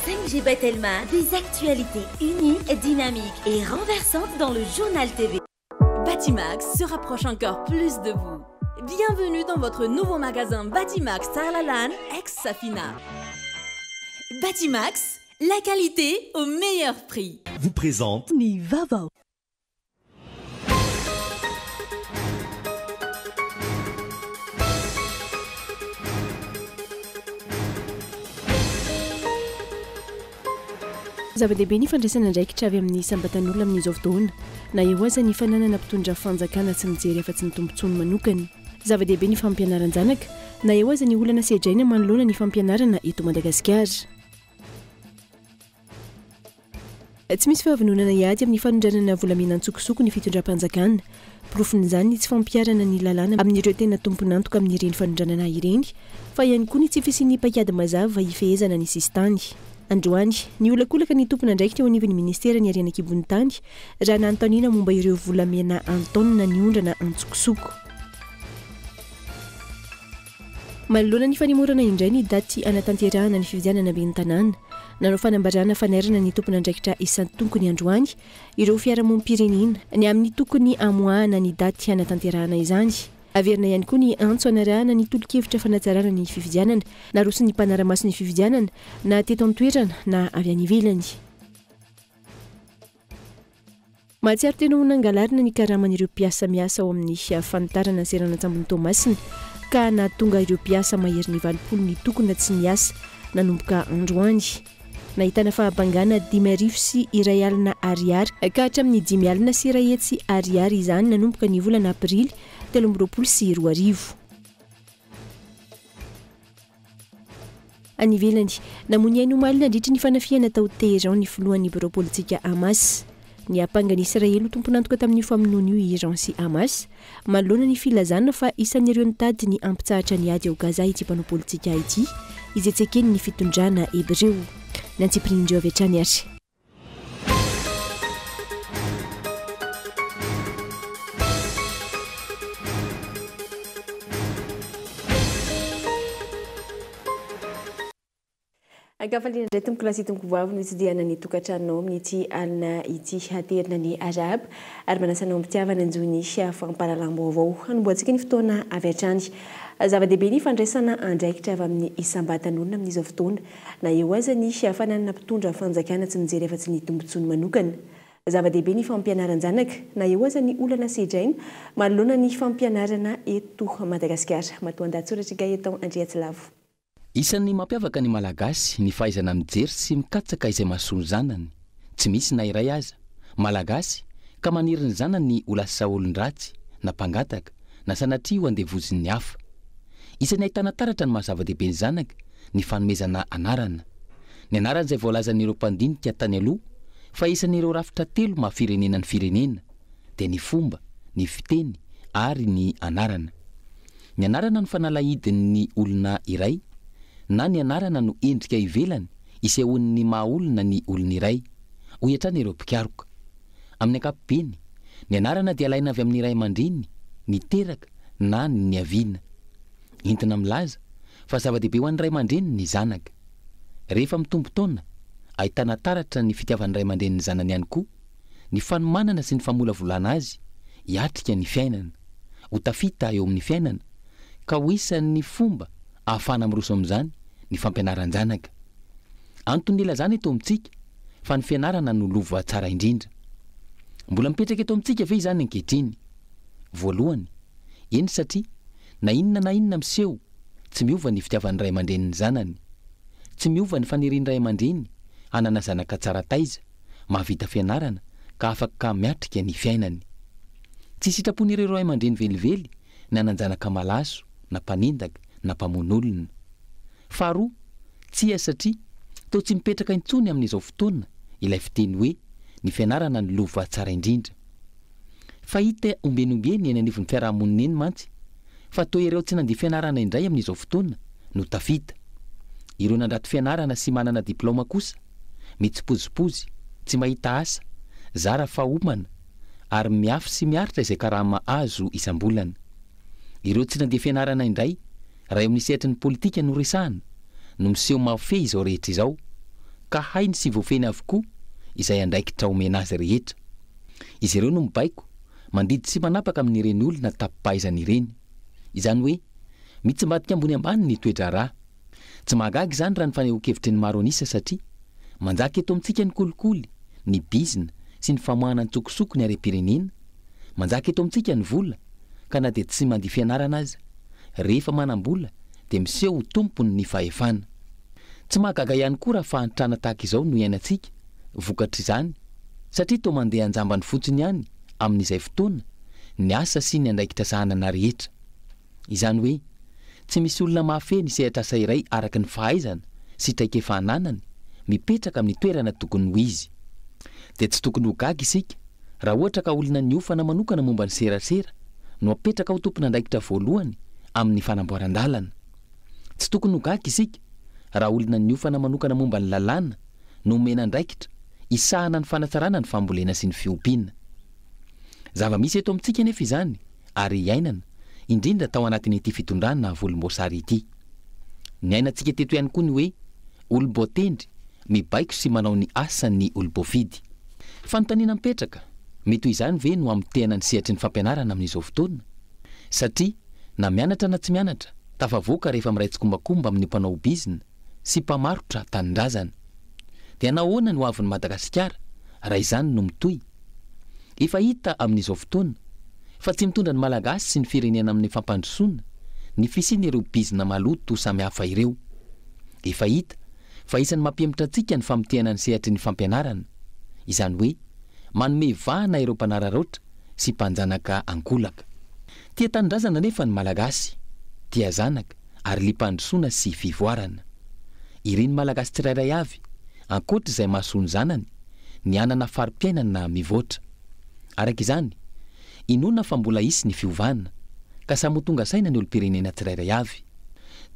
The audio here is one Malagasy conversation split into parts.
5G by Telma, des actualités uniques, dynamiques et renversantes dans le Journal TV. Batimax se rapproche encore plus de vous. Bienvenue dans votre nouveau magasin Batimax Tsaralalàna ex-Safina. Batimax, la qualité au meilleur prix. Vous présente Ny vaovao. Zava-dehibe ny fandraisana andraikitra avy amin'ny isam-batan'olona amin'izao fotoana, na eo aza ny fananana mpitondra fanjakana tsy mijery afa-tsy ny tombontsoany manokana. Zava-dehibe ny fampianaran-janaka, na eo aza ny olana sedraina manoloana ny fampianarana eto Madagasikara. Tsy misy fahavononana hiady amin'ny fanondranana volamena an-tsokosoko ny fitondram-panjakana. Porofon'izany ny tsy fampiharana ny lalàna amin'ireo tena tompon'antoka amin'ireny fanondranana ireny, fa ihany koa ny tsy fisian'ny paikady mazava hifehezana ny sisintany. Androany, niolakolaka ny tompon'andraikitra eo anivon'ny minisiteran'ny Harena an-kibon'ny tany raha nanontaniana momba ireo volamena an-taonina niondrana an-tsokosoko. Manoloana ny fanemorana indray ny daty hanatanterahana ny fifidianana ben'ny tanàna, nanao fanambarana fanairana ny tompon'andraikitra isan-tonkony androany ireo fiarahamonim-pirenena ny amin'ny tokony hamoahana ny daty hanatanterahana izany. Averina ihany koa ny antso hanarahana ny tolo-kevitra fanatsarana ny fifidianana naroson'ny mpanara-maso ny fifidianana na teto an-toerana na avy any ivelany. Mahatsiaro tena ho nangalarina ny karaman'ireo mpiasa miasa ao amin'ny fanitarana ny seranan-tsambon'i Toamasina ka nahatonga ireo mpiasa maherin'ny 80 nitokona tsy niasa nanomboka androany. Nahitana fahabangana 1051 ariary ka hatramin'ny 150 ariary izany nanomboka ny volana aprily 2023. Any ivelany, namoy ny ainy omaly nandritry ny fanafihana tao Téhéran ny filohan'ny birao politika Hamas. Niampanga an'i Israely ho tompon'antoka tamin'io famonoana io i Iran sy Hamas, manoloana ny filazana fa isan'ireo nitady ny hampitsahatra ny ady ao Gaza ity mpanao politika ity, izay tsy eken'ny fitondrana hebreo. Ny antsipirian'ireo avy hatrany ary. Ankafaliana indray tompoko lahy sy tompoko vavy no hitsidihana ny tokantranonao amin'ity alina ity. Aterina ny arahaba ary manasa anao am-pitiavana hanjohy ny fampahalalam-baovao. Hanombohantsika ny fotoana avy hatrany. Zava-dehibe ny fandraisana andraikitra avy amin'ny isam-batan'olona amin'izao fotoana. Na eo aza ny fananana mpitondra fanjakana tsy mijery afa-tsy ny tombontsoany manokana. Zava-dehibe ny fampianaran-janaka, na eo aza ny olana sedraina manoloana ny fampianarana eto Madagasikara. Matoandahatsoratr'i Gaëtan Andriatsilavo. Isan'ny mampiavaka ny Malagasy ny fahaizana mijery sy mikatsaka izay mahasoa ny zanany. Tsy misy na iray aza, Malagasy, ka maniry ny zanany ho lasa olon-dratsy, na mpangataka, na sanatria ho andevozin'ny hafa. Isan'ny ahitana taratra ny maha zava-dehibe ny zanaka ny fanomezana anarana. Ny anarana izay voalazan'ireo mpandinika tany aloha fa isan'ireo rafitra telo maha firenena ny firenena dia ny fomba, ny fiteny ary ny anarana. Ny anarana no fanalahidin'ny olona iray na ny anarana no endrika ivelany isehoan'ny maha olona ny olona iray, hoy hatrany ireo mpikaroka. Amin'ny ankapobeny, ny anarana dia alaina avy amin'ny ray aman-dreny niteraka na ny niaviana. Entina milaza fa zava-dehibe ho an'ny ray aman-dreny ny zanaka. Rehefa mitombo taona, ahitana taratra ny fitiavan'ny ray aman-dreny ny zanany ihany koa, ny fanomanana sy ny famolavolana azy hiatrika ny fiainana, ho tafita eo amin'ny fiainana, ka ho isan'ny fomba ahafahana miroso amin'izany ny fampianaran-janaka. Antony nilazana eto amintsika fa ny fianarana no lova tsara indrindra. Mbola mipetraka eto amintsika ve izany ankehitriny? Voalohany, eny satria na inona na inona miseho, tsy miova ny fitiavan'ny ray aman-dreny ny zanany. Tsy miova ny fanirian'ny ray aman-dreny hanana zanaka tsara taiza, mahavita fianarana ka afaka miatrika ny fiainany. Tsy sitrapon'ireo ray aman-dreny velively ny hanan-janaka malaso na mpanendaka na mpamono olona. Faharoa, tsia satria toa tsy mipetraka intsony amin'izao fotoana ilay fiteny hoe ny fianarana no lova tsara indrindra. Fahita ombieny ombieny eny anivon'ny fiarahamonina eny mantsy fa toa ireo tsy nandia fianarana indray amin'izao fotoana no tafita. Ireo nandrato fianarana sy manana diplaoma kosa mitsipozipozy, tsy mahita asa, zara fa homana ary miafy sy miaritra izay karama azo isam-bolana. Ireo tsy nandia fianarana indray, raha eo amin'ny sehatry ny politika no resahana, no miseho mahafehy izao rehetra izao, ka hainy sy voafehiny avokoa izay andraikitra omena azy rehetra. Izy ireo no mibaiko, mandidy sy manapaka amin'ireny olona tapi-pahaizana ireny. Izany hoe, mitsimbadika ambony ambany ny toe-draharaha. Tsy mahagaga izany raha ny fanehoan-kevitry ny maro an'isa satria manjaka eto amintsika ny kolikoly, ny bizina sy ny famoahana an-tsokosoko ny harem-pirenena, manjaka eto amintsika ny vola ka na dia tsy mandia fianarana aza, rehefa manam-bola dia miseho ho tompony ny fahefana. Tsy mahagaga ihany koa raha fahantrana tahaka izao no iainantsika vokatr'izany satria toa mandeha an-jambany fotsiny ihany amin'izay fotoana ny asa sy ny andraikitra sahanana rehetra. Izany hoe, tsy misy olona mahafehy ny sehatr'asa iray araka ny fahaizana sy traikefa ananany mipetraka amin'ny toerana tokony ho izy. Dia tsy tokony ho gaga isika raha ohatra ka olona niofana manokana momba ny serasera no apetraka ho tompon'andraikitra voalohany amin'ny fanamboaran-dalana. Tsy tokony ho gaga isika raha olona niofana manokana momba ny lalàna no omena andraikitra hisahana ny fanatsarana ny fambolena sy ny fiompiana. Zava-misy eto amintsika anefa izany ary iainana, indrindra tao anatin'ity fitondrana volomboasary ity. Niainantsika teto ihany koa ny hoe olom-boatendry mibaiko sy manao ny asan'ny olom-boafidy. Fanontaniana mipetraka, mety ho izany ve no hamotehana ny sehatry ny fampianarana amin'izao fotoana? Satria na mianatra na tsy mianatra, tafavoaka rehefa miray tsikombakomba amin'ny mpanao bizina sy mpamarotra tanindrazana. Dia nahoana ny hoavin'i Madagasikara raha izany no mitohy? Efa hita amin'izao fotoana fa tsy mitondra ny Malagasy sy ny firenena amin'ny fampandrosoana ny fisian'ireo bizina maloto samihafa ireo. Efa hita fa isan'ny mampihemotra antsika ny famotehana ny sehatry ny fampianarana, izany hoe manome vahana ireo mpanararaotra sy mpanjanaka ankolaka. Tia tanindrazana anefa ny Malagasy, tia zanaka ary liam-pandrosoana sy fivoarana. Irin'ny Malagasy tsirairay avy, ankoatra izay mahasoa ny zanany, ny hanana fari-piainana mivoatra. Araka izany, inoana fa mbola hisy ny fiovana, ka samy ho tonga saina ny olom-pirenena tsirairay avy.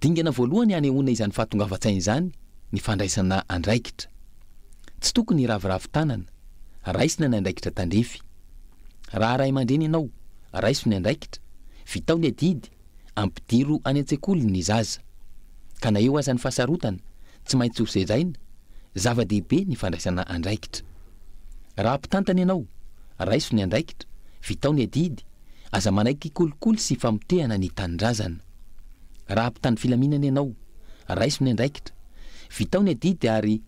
Dingana voalohany hanehoana izany fahatongavan-tsaina izany ny fandraisana andraikitra. Tsy tokony hiraviravy tanana, raisina ny andraikitra tandrify. Raha ray aman-dreny ianao, raiso ny andraikitra, vitao ny adidy, ampidiro any an-tsekoly ny zaza. Ka na eo aza ny fahasarotana, tsy maintsy ho sedraina, zava-dehibe ny fandraisana andraikitra. Raha mpitantana ianao, raiso ny andraikitra, vitao ny adidy, aza manaiky kolikoly sy famotehana ny tanindrazana. Raha mpitandro filaminana ianao, raiso ny andraikitra, vitao ny adidy ary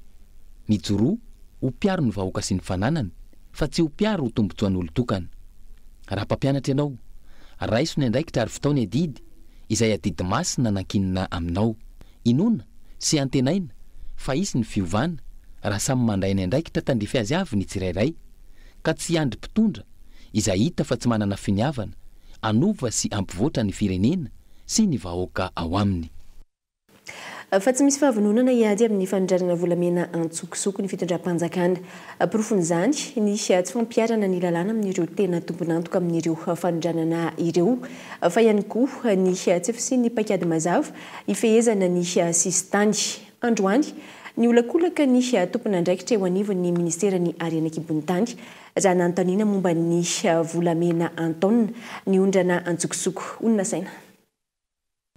mijoroa ho mpiaro ny vahoaka sy ny fananany fa tsy ho mpiaro tombontsoan'olon-tokana. Raha mpampianatra ianao, raiso ny andraikitra ary vitao ny adidy, izay adidy masina nankinina aminao. Inoana sy antenaina fa hisy ny fiovana raha samy mandray ny andraikitra tandrify azy avy ny tsirairay, ka tsy hiandry mpitondra izay hita fa tsy manana finiavana hanova sy hampivoatra ny firenena sy ny vahoaka ao aminy. Fa tsy misy fahavononana hiady amin'ny fanondranana volamena antsokosoko ny fitondram-panjakana. Porofon'izany ny tsy fampiharana ny lalàna amin'ireo tena tompon'antoka amin'ireo fanondranana ireo, fa ihany koa ny tsy fisian'ny paikady mazava hifehezana ny sisintany. Androany, niolakolaka ny tompon'andraikitra eo anivon'ny minisiteran'ny Harena an-kibon'ny tany raha nanontaniana momba ny volamena an-taonina niondrana antsokosoko. Ho nasaina.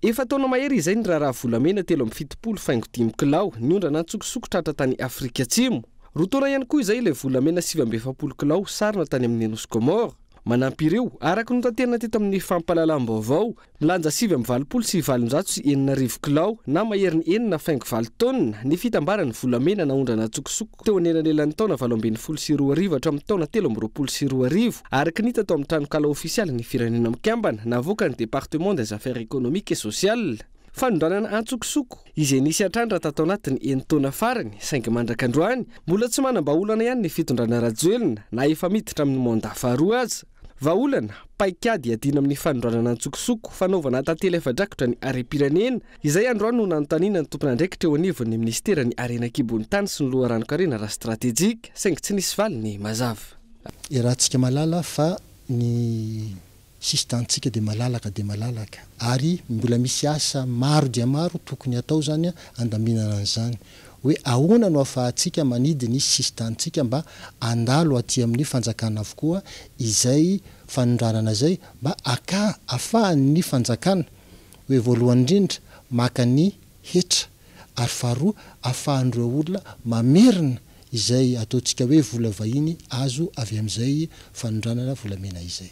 Efa taona mahery izay ny raharaha volamena 73 faingo 5 kilao niondrana an-tsokosoko tratra tany Afrika Atsimo. 2 taona ihany koa izay ilay volamena 49 kilao sarona tany amin'ny Nosy Comore. Manampy ireo, araka ny notaterina teto amin'ny fampahalalam-baovao, milanja 889 kilao na maherin'ny 6 faingo 8 taonina ny fitambaran'ny volamena naondrana an-tsokosoko teo anelanelan'ny taona 2018 hatramin'ny taona 2023, araka ny hita tao amin'ny tranonkala ofisialy ny Firenena Mikambana navoaka ny Département des affaires économiques et sociales. Fanondranana antsokosoko izay nisy hatrany raha tato anatiny 6 taona farany, saingy mandraka androany mbola tsy manam-bahaolana ihany ny fitondrana Rajoelina na efa miditra amin'ny mandat faharoa aza. Vahaolana, paikady iadiana amin'ny fanondranana antsokosoko, fanaovana tantely afa-drakotra ny harem-pirenena, izay androany no nanontaniana ny tompon'andraikitra eo anivon'ny minisiteran'ny Harena an-kibon'ny tany sy ny loharanon-karena raha stratejika, saingy tsy nisy valiny mazava. Iarahantsika mahalala fa ny sisintanintsika dia malalaka dia malalaka ary mbola misy asa maro dia maro tokony atao zany andaminana an'izany hoe ahoana no ahafahantsika manidy ny sisintanintsika mba andalo aty amin'ny fanjakana avokoa izay fanondranana izay, mba aka ahafahan'ny fanjakana hoe voalohany indrindra maka ny hetra. ary faharoa ahafahan'ireo olona mamerina izay ataontsika hoe vola vahiny azo avy amin'izay fanondranana volamena izay.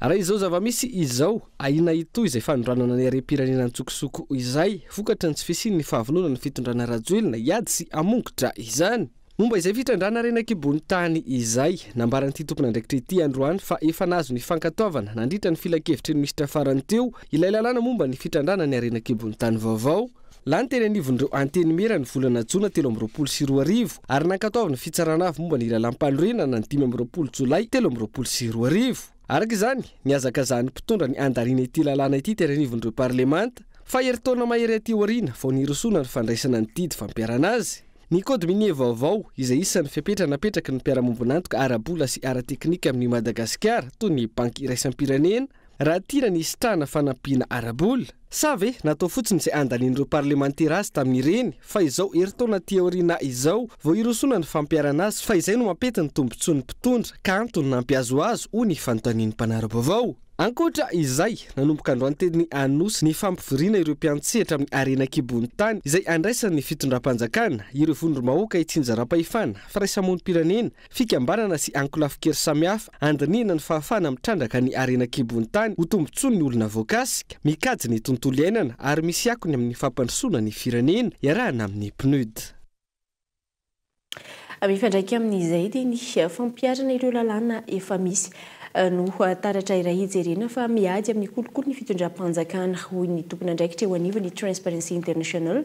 Raha izao zava-misy izao, ahiana hitohy izay fanondranana ny harem-pirenena an-tsokosoko izay, vokatry ny tsy fisian'ny fahavononan'ny fitondrana Rajoelina hiady sy hamongotra izany. Momba izay fitrandrahana harena an-kibon'ny tany izay, nambaran'ity tompon'andraikitra ity androany fa efa nahazo ny fankatoavana nandritra ny filankevitry ny minisitra farany teo ilay lalàna momba ny fitrandrahana ny harena an-kibon'ny tany vaovao. Lany teny anivon'ireo Antenimiera ny volana jona 2023 ary nankatoavin'ny Fitsarana Avo momba ny Lalàmpanorenana ny 25 jolay 2023. Araka izany, nihazakazahan'ny mpitondra ny handaniana ity lalàna ity teny anivon'ireo parlemanta, fa herintaona mahery aty aoriana vao nirosoana ny fandraisana ny didy fampiharana azy. Ny Code minier vaovao, izay isan'ny fepetra napetraky ny mpiara-mombon'antoka ara-bola sy ara-teknika amin'i Madagasikara, toy ny Banky iraisam-pirenena, Raha tiana ny hisitrahana fanampiana ara-bola. Sa ve natao fotsiny izay handanian'ireo parlemantera azy tamin'ireny fa izao herintaona aty aoriana izao vao hirosoana ny fampiharana azy fa izay no mampety ny tombotsoan'ny mpitondra ka antony nampihazohazo hoy ny fanontanian'ny mpanara-baovao. Ankoatra izay, nanomboka androany teny Anosy ny fampivoriana ireo mpiantsehatra amin'ny harena an-kibon'ny tany izay andraisan'ny fitondram-panjakana, ireo vondrom-bahoaka itsinjaram-pahefana, firaisamonim-pirenena, Fikambanana sy ankolafin-kery samihafa handinihina ny fahafahana mitrandraka ny harena an-kibon'ny tany ho tombontsoan'ny olona voakasika, mikajy ny tontolo iainana ary misy akony amin'ny fampandrosoana ny firenena, iarahana amin'ny PNUD. Mifandraika amin'izay dia ny fampiharana ireo lalàna efa misy no taratra iray hijerena fa miady amin'ny kolikoly ny fitondram-panjakana, hoy ny tompon'andraikitra eo anivon'ny Transparency International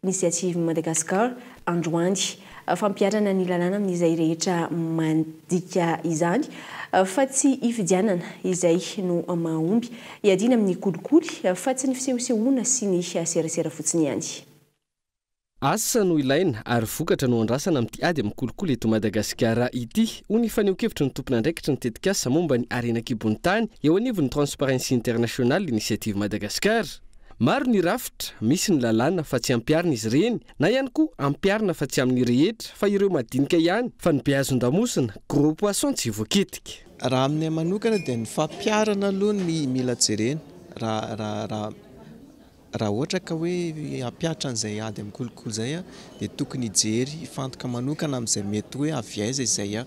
Initiative Madagascar, androany. Fampiharana ny lalàna amin'izay rehetra mandika izany fa tsy hifidianana izay no mahomby hiadiana amin'ny kolikoly fa tsy ny fisehosehoana sy ny serasera fotsiny ihany. Asa no ilaina ary vokatra no andrasana amin'ity ady amin'ny kolikoly eto Madagasikara ity, hoy ny fanehoan-kevitry ny tompon'andraikitry ny tetikasa momba ny harena an-kibon'ny tany eo anivon'ny Transparency International Initiative Madagascar. Maro ny rafitra, misy ny lalàna fa tsy ampiharina izy ireny, na ihany koa ampiharina fa tsy amin'ny rehetra fa ireo madinika ihany fa ny be azon-damosina, gros poisson tsy voakitika. Raha aminay manokana dia ny fampiharana aloha no mila jerena, raha raha raha raha ohatra ka hoe hampihatra an'izay ady amin'ny kolikoly izay dia tokony hijery hifantoka manokana amin'izay mety hoe avy aiza izay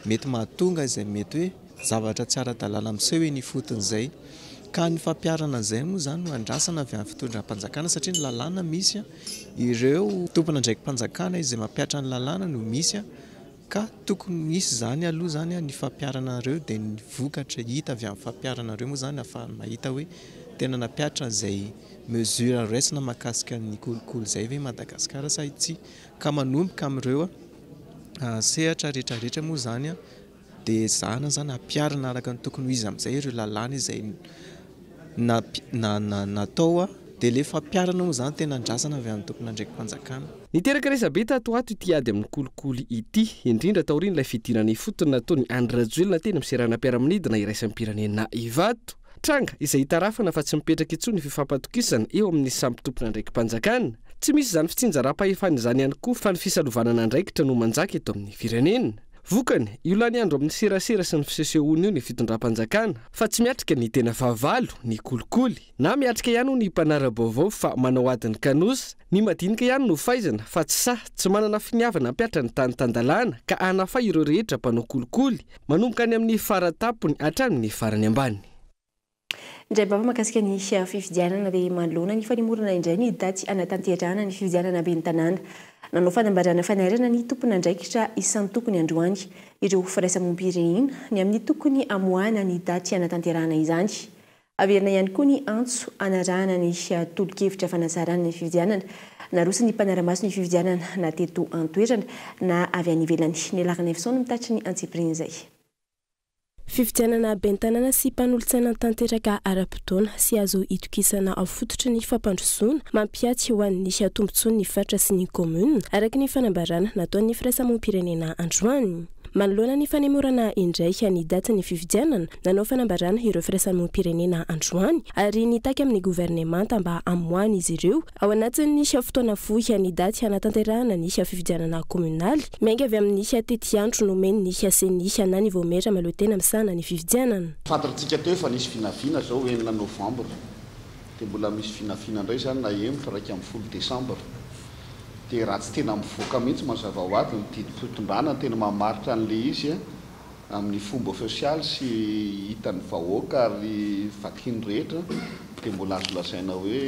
mety mahatonga izay mety hoe Zavatra tsy ara-dalàna miseho eny ifotony izay. Ka ny fampiharana an'izay moa izany no andrasana avy amin'ny fitondram-panjakana satria ny lalàna misy, ireo tompon'andraiki-panjakana izay mampihatra ny lalàna no misy ka tokony hisy izany aloha izany ny fampiharana ireo dia ny vokatra hita avy amin'ny fampiharana ireo moa izany ahafahana mahita hoe tena nampihatra an'izay mesure raisina mahakasika ny kolikoly izay ve i Madagasikara sa tsia. Ka manomboka amin'ireo sehatra rehetra rehetra moa izany Dia ezahana izany hampiharina araka ny tokony ho izy amin'izay ireo lalàna izay natao. Dia ilay fampiharana moa izany tena andrasana avy amin'ny tompon'andraiki-panjakana. Niteraka resabe tato ho ato ity ady amin'ny kolikoly ity, indrindra taorian'ilay fidinana ifotony nataon'i Andry Rajoelina teny amin'ny seranam-piaramanidina iraisam-pirenena Ivato. Tranga izay itarafana fa tsy mipetraka intsony ny fifampatokisana eo amin'ny samy tompon'andraiki-panjakana. Tsy misy izany fitsinjaram-pahefana izany ihany koa fa ny fisalovanana andraikitra no manjaka eto amin'ny firenena. Vokany, io lany andro amin'ny serasera sy ny fisehosehoana io ny fitondram-panjakana fa tsy miatrika ny tena fahavalo, ny kolikoly. Na miatrika ihany hoy ny mpanara-baovao fa manao adin'ny kanosa. Ny madinika ihany no faizina fa tsy sahy, tsy manana finiavana hampiatra ny tany tan-dalàna ka hanafay ireo rehetra mpanao kolikoly, manomboka any amin'ny fara-tampony hatramin'ny farany ambany. Indray bava mahakasika ny fifidianana dia manoloana ny fanemorana indray ny daty hanatanterahana ny fifidianana ben'ny tanàna. Nanao fanambarana fanairana ny tompon'andraikitra isan-tokony androany ireo firaisamonim-pirenena ny amin'ny tokony hamoahana ny daty hanatanterahana izany. Averina ihany koa ny antso hanarahana ny tolo-kevitra fanatsarana ny fifidianana naroson'ny mpanara-maso ny fifidianana na teto an-toerana na avy any ivelany. Ny Larinaivoson no mitatitra ny antsipirian'izay. Fifidianana ben'ny tanàna sy mpanolotsaina tanteraka ara-potoana sy azo itokisana ao fototry ny fampandrosoana mampiaty ho an'ny tombontsoan'ny faritra sy ny kaominina, araka ny fanambarana nataon'ny firaisamonim-pirenena androany. Manoloana ny fanemorana indray ny datin'ny fifidianana, nanao fanambarana ireo firaisamonim-pirenena androany ary nitaky amin'ny governemanta mba hamoahan'izy ireo Ao anatin'ny fotoana fohy ny daty hanatanterahana ny fifidianana kaominaly, miainga avy amin'ny tetiandro nomen'ny Ceni na ny Vaomiera mahaleo-tena misahana ny fifidianana. Fantatsika teo fa nisy vinavina izao enina novambra, dia mbola misy vinavina indray izany nahemotra 11 desambra. Dia raha tsy tena mivoaka mihitsy mazava ho azy ny didim-pitondrana no tena mamaritra an'ilay izy amin'ny fomba ofisialy sy hitan'ny vahoaka ary vakian'ny rehetra dia mbola azo lazaina hoe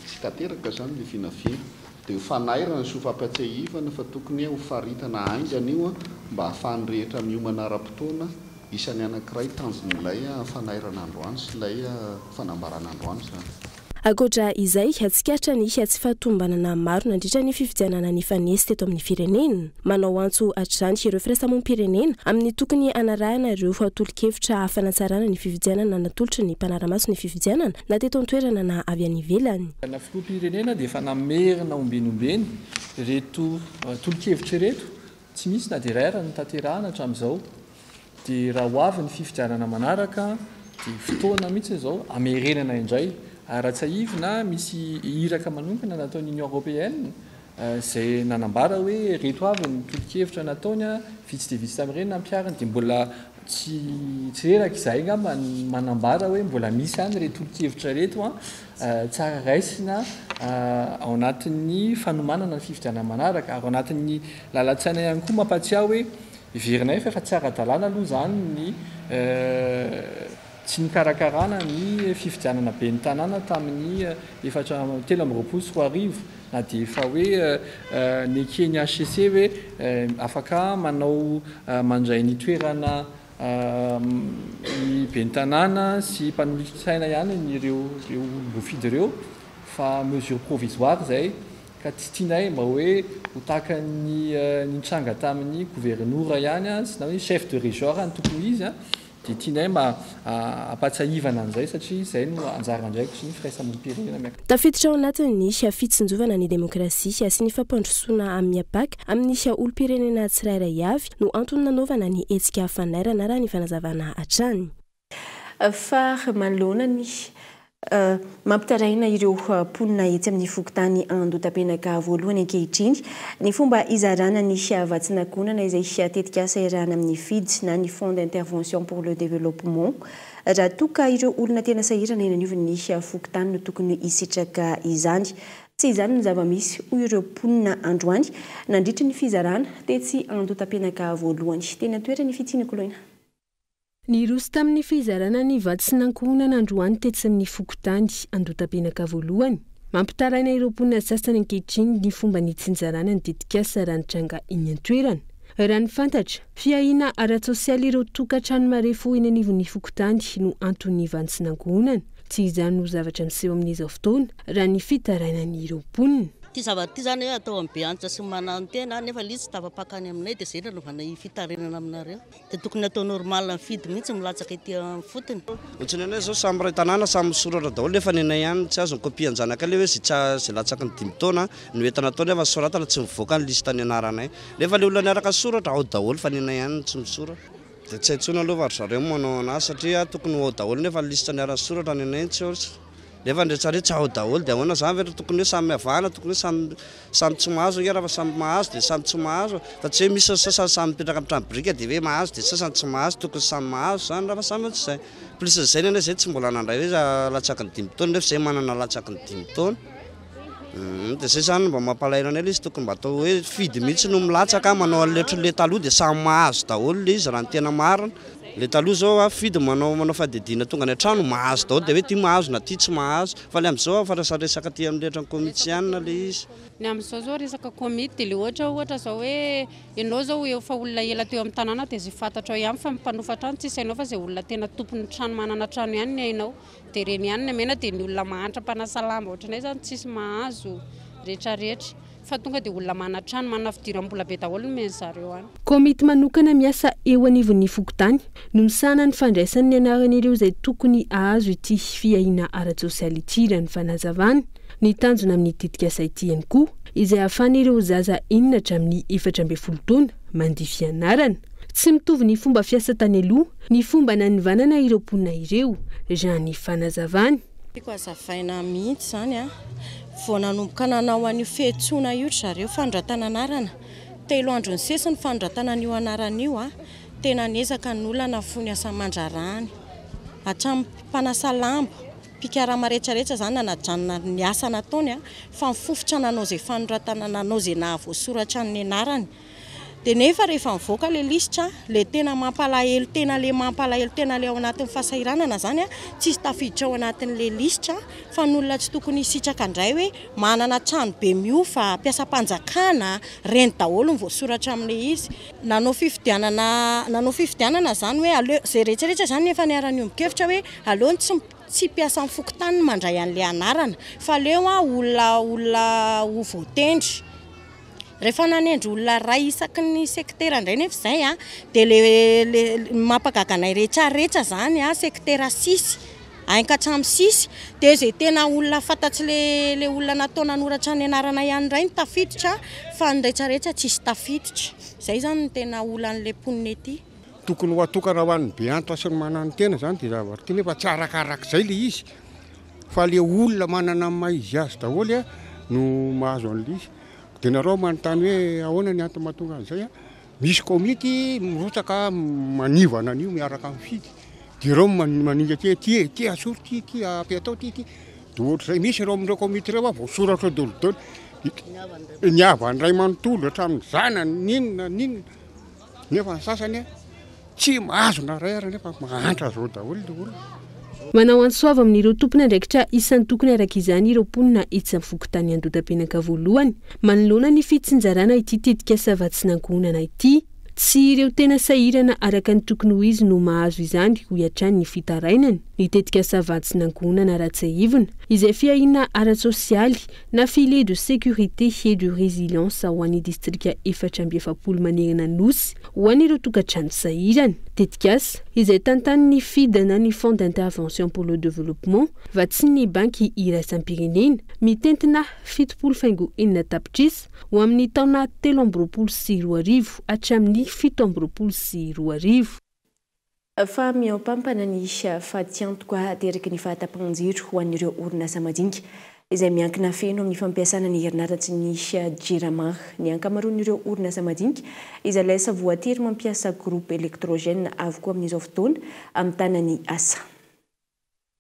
tsy tanteraka izany ilay vinavina. Dia ho fanairana sy ho fampiatsiahivana fa tokony ho faritana haingana io mba hahafahan'ny rehetra miomana ara-potoana. Isan'ny anankiray tanjon'ilay fanairana androany sy ilay fanambarana androany izany. Ankoatra izay, tsikaritra ny tsy fahatomombanana maro nandritra ny fifidianana nifanesy teto amin'ny firenena. Manao antso hatrany ireo firaisamonim-pirenena amin'ny tokony hanarahana ireo tolo-kevitra fanatsarana ny fifidianana natolotry ny mpanara-maso ny fifidianana na teto an-toerana na avy any ivelany. Na filoham-pirenena dia efa namerina ombeny ombeny ireto tolo-kevitra ireto, tsy misy na dia iray ary notanterahana hatramin'izao. Dia raha ho avy ny fifidianana manaraka dia fotoana mihitsy izao hamerenana indray. Ary raha tsiahivina, misy iraka manokana nataon'ny Union Européenne izay nanambara hoe ireto avy ny tolo-kevitra nataony, vitsy dia vitsy tamin'ireny nampihariny, dia mbola tsy tsy reraka izahay angamba ny manambara hoe mbola misy ihany ireto tolo-kevitra ireto tsara raisina ao anatin'ny fanomanana ny fifidianana manaraka. Ary ao anatin'ny lalan-tsaina ihany koa mampatsiahy hoe Heverinay fa efa tsy ara-dalàna aloha izany ny tsy nikarakarana ny fifidianana ben'ny tanàna tamin'ny efatra 2023 na dia efa hoe neken'ny hcc hoe afaka manao mandray ny toerana ny ben'ny tanàna sy mpanolotsaina ihany ireo olom-boafidy ireo fa mesure provisoire izay. Ka tsy tianay mba hoe ho tahaka ny nitranga tamin'ny governora ihany sy na hoe chef de région raha ny tokony ho izy dia tianay mba hampatsiahivana an'izay satria izay no anjara andraikitry ny firaisamonim-pirenena miakatra. Tafiditra ao anatin'ny fitsinjovana ny demokrasia sy ny fampandrosoana miapaka amin'ny olom-pirenena tsirairay avy no antony nanaovana ny hetsika fanairana raha ny fanazavana hatrany. Fa manoloana ny mampitaraina ireo mponina etsy amin'ny fokontany Andotapenaka voalohany ankehitriny ny fomba hizarana ny vatsin'ankohonana izay tetikasa iarahana amin'ny FID na ny Fonds d'intervention pour le développement raha toa ka ireo olona tena sahirana eny anivon'ny fokontany no tokony hisitraka izany. Tsy izany no zava-misy hoy ireo mponina androany nandritry ny fizarana tetsy Andotapenaka voalohany. Teny an-toerana i Fitsiana Koloina. Niroso tamin'ny fizarana ny vatsin'ankohonana androany tetsy amin'ny fokontany Andotapenaka voalohany. Mampitaraina ireo mponina sasany ankehitriny ny fomba nitsinjarana ny tetikasa raha nitranga eny an-toerana. Raha ny fantatra, fiahiana ara-tsosialy ireo tokantrano marefo eny anivon'ny fokontany no anton'ny vatsin'ankohonana. Tsy izany no zavatra miseho amin'izao fotoana raha ny fitarainan'ireo mponina. Ity zavatra ity izany hoe atao amin'ny be antitra sy ny mananotena nefa ilay izy tsy tafapaka any aminay dia izay no nanaovana fitarainana aminareo. Dia tokony atao normal mifidy mihitsy milatsaka ety amin'ny fotony. Ohatran'ny anay zao samy iray tanàna samy misoratra daholo nefa ny anay ihany tsy azo ny copie an-janaka ilay hoe zay tsy zay latsaky ny 5 taona no entina atao nefa soratana tsy mivoaka ny liste ny anaranay nefa ilay olona niaraka nisoratra ao daholo fa ny anay ihany no tsy misoratra. Dia tsy hay intsony aloha fa ry zareo no manao anazy satria tokony ho ao daholo nefa ny liste niara-nisoratra ny anay tsy ao. Nefa ny rehetra rehetra ao daholo dia ahoana zany ve ry tokony hoe samy mihavana, tokony hoe samy samy tsy mahazo ange raha fa samy mahazo dia samy tsy mahazo fa tsy hoe misy ny sasany samy mipetraka amin'ny trano biriky dia hoe mahazo dia sasany tsy mahazo, tokony samy mahazo zany raha fa samy ohatr'izay. Plus izay ny anay zay tsy mbola nandray hoe latsaky ny 5 taona nefa zay manana latsaky ny 5 taona. Dia zay zany no mba mampalahelo anay ilay izy tokony mba atao hoe fidy mihitsy no milatsaka manao an'ilay ohatran'ilay taloha dia samy mahazo daholo ilay izy raha ny tena marina. Ilay taloha zao a, fidy manao manao fanadihadiana tonga any an-trano mahazo daholo dia hoe ity mahazo na ity tsy mahazo. Fa ilay amin'izao a, fa lasa resaka aty amin'ny ohatran'ny komity ihany ilay izy. Ny amin'izao zao resaka komity dia ilay ohatra ohatra zao hoe ianao zao efa olona ela teo amin'ny tanàna dia izay fantatrao ihany fa ny mpanofa trano tsisy hainao fa izay olona tena tompon'ny trano manana trano ihany ny hainao. Dia ireny ihany ny amena dia ny olona mahantra mpanasa lamba ohatranay izany tsisy mahazo retraretra fa tonga dia olona manan-trano manana fidiram-bola be daholo no omen'ny zareo any. Komity manokana miasa eo anivon'ny fokontany no misahana ny fandraisany ny anaran'ireo izay tokony hahazo ity fiahiana ara-tsosialy ity raha ny fanazavana. Ny tanjona amin'ny tetikasa ity ihany koa izay ahafahan'ireo zaza enina hatramin'ny 14 taona mandia fianarana. Tsy mitovy ny fomba fiasa tany aloha ny fomba nanivanana ireo mponina ireo, raha ny fanazavany. Tiako hazavaina mihitsy izany an! Vao nanomboka nanao an'io fiantsoana io ry zareo fanoratana anarana, 3 andro nisesy ny fanoratana an'io anarana io an! Tena niezaka ny olona nahafoy ny asa aman-draharahany, hatramin'ny mpanasa lamba. mpikarama rehetrarehetra izany nanajanona ny asa nataony fa nifofotra nanao izay fanoratana nanao izay nahavoasoratra ny anarany. Dia nefa rehefa mivoaka ilay lisitra, ilay tena mampalahelo tena ilay mampalahelo tena ilay ao anatin'ny fahasahiranana izany tsisy tafiditra ao anatin'ilay lisitra fa ny olona tsy tokony hisitraka indray hoe manana trano be mihofa, mpiasam-panjakana, ireny daholo no voasoratra amin'ilay izy. Nanao fifidianana nanao fifidianana izany hoe aleo izay rehetra rehetra izany efa niara-niombon-kevitra hoe aleo ny tsy tsy mpiasan'ny fokontany no mandray an'ilay anarana fa aleo olona olona ho voatendry. Rehefa nanendry olona iray isaky ny sektera indray nefa izay an, dia le le ny mampagaga anay rehetrarehetra izany an, sektera six, hainka hatramin'ny six, dia izay tena olona fantatry le le olona natao nanoratra ny anarana ihany indray no tafiditra fa ny rehetrarehetra tsisy tafiditra. Izay izany no tena olan'ilay mponina ety. Tokony ho atokana ho an'ny be antoka sy ny mananotena izany dia zavatra ity nefa tsy arakarak'izay ilay izy fa ilay olona manana ny maha izy azy daholo no mahazo an'ilay izy. Dia nareo manontany hoe ahoana ny antony mahatonga an'izay an? Misy komity mirotsaka manivana an'io miaraka mifidy. Dia ireo maninga aty hoe ty e, ty asory ty, ty ampiatao ty, ty. Dia ohatr'izay misy ireo amin'ireo komity ireo voasoratra eo daholo daholo. Ny havany iray manontolo hatramin'ny zanany, n'inona n'inona. Nefa ny sasany tsy mahazo na iray ary nefa mahantra zao daholo le olona. Manao antso avo amin'ireo tompon'andraikitra isan-tokony araka izany ireo mponina etsy amin'ny fokontany Andodapenaka voalohany manoloana ny fitsinjarana ity tetikasa vatsin'ankohonana ity. Tsy ireo tena sahirana araka ny tokony ho izy no mahazo izany hoy hatrany ny fitarainany. Ny tetikasa vatsin'ankohonana Ratsiahivina izay fiahiana ara-tsosialy na filet de sécurité et de résilience ho an'ny distrika 44 manerana ny Nosy ho an'ireo tokantrano sahirana. Tetikasa izay tantanin'ny FID na ny Fonds d'intervention pour le développement, vatsian'ny Banky iraisam-pirenena, mitentina 70,6 tapitrisa ho amin'ny taona 2023 hatramin'ny 2027. Fa mihoampampana ny fatiantoka ateraky ny fahatapahan-jiro ho an'ireo orinasa madinika izay miankina feno amin'ny fampiasana ny herinaratry ny Jirama. Ny ankamaroan'ireo orinasa madinika izay lasa voatery mampiasa groupe électrogène avokoa amin'izao fotoana amitana ny asa.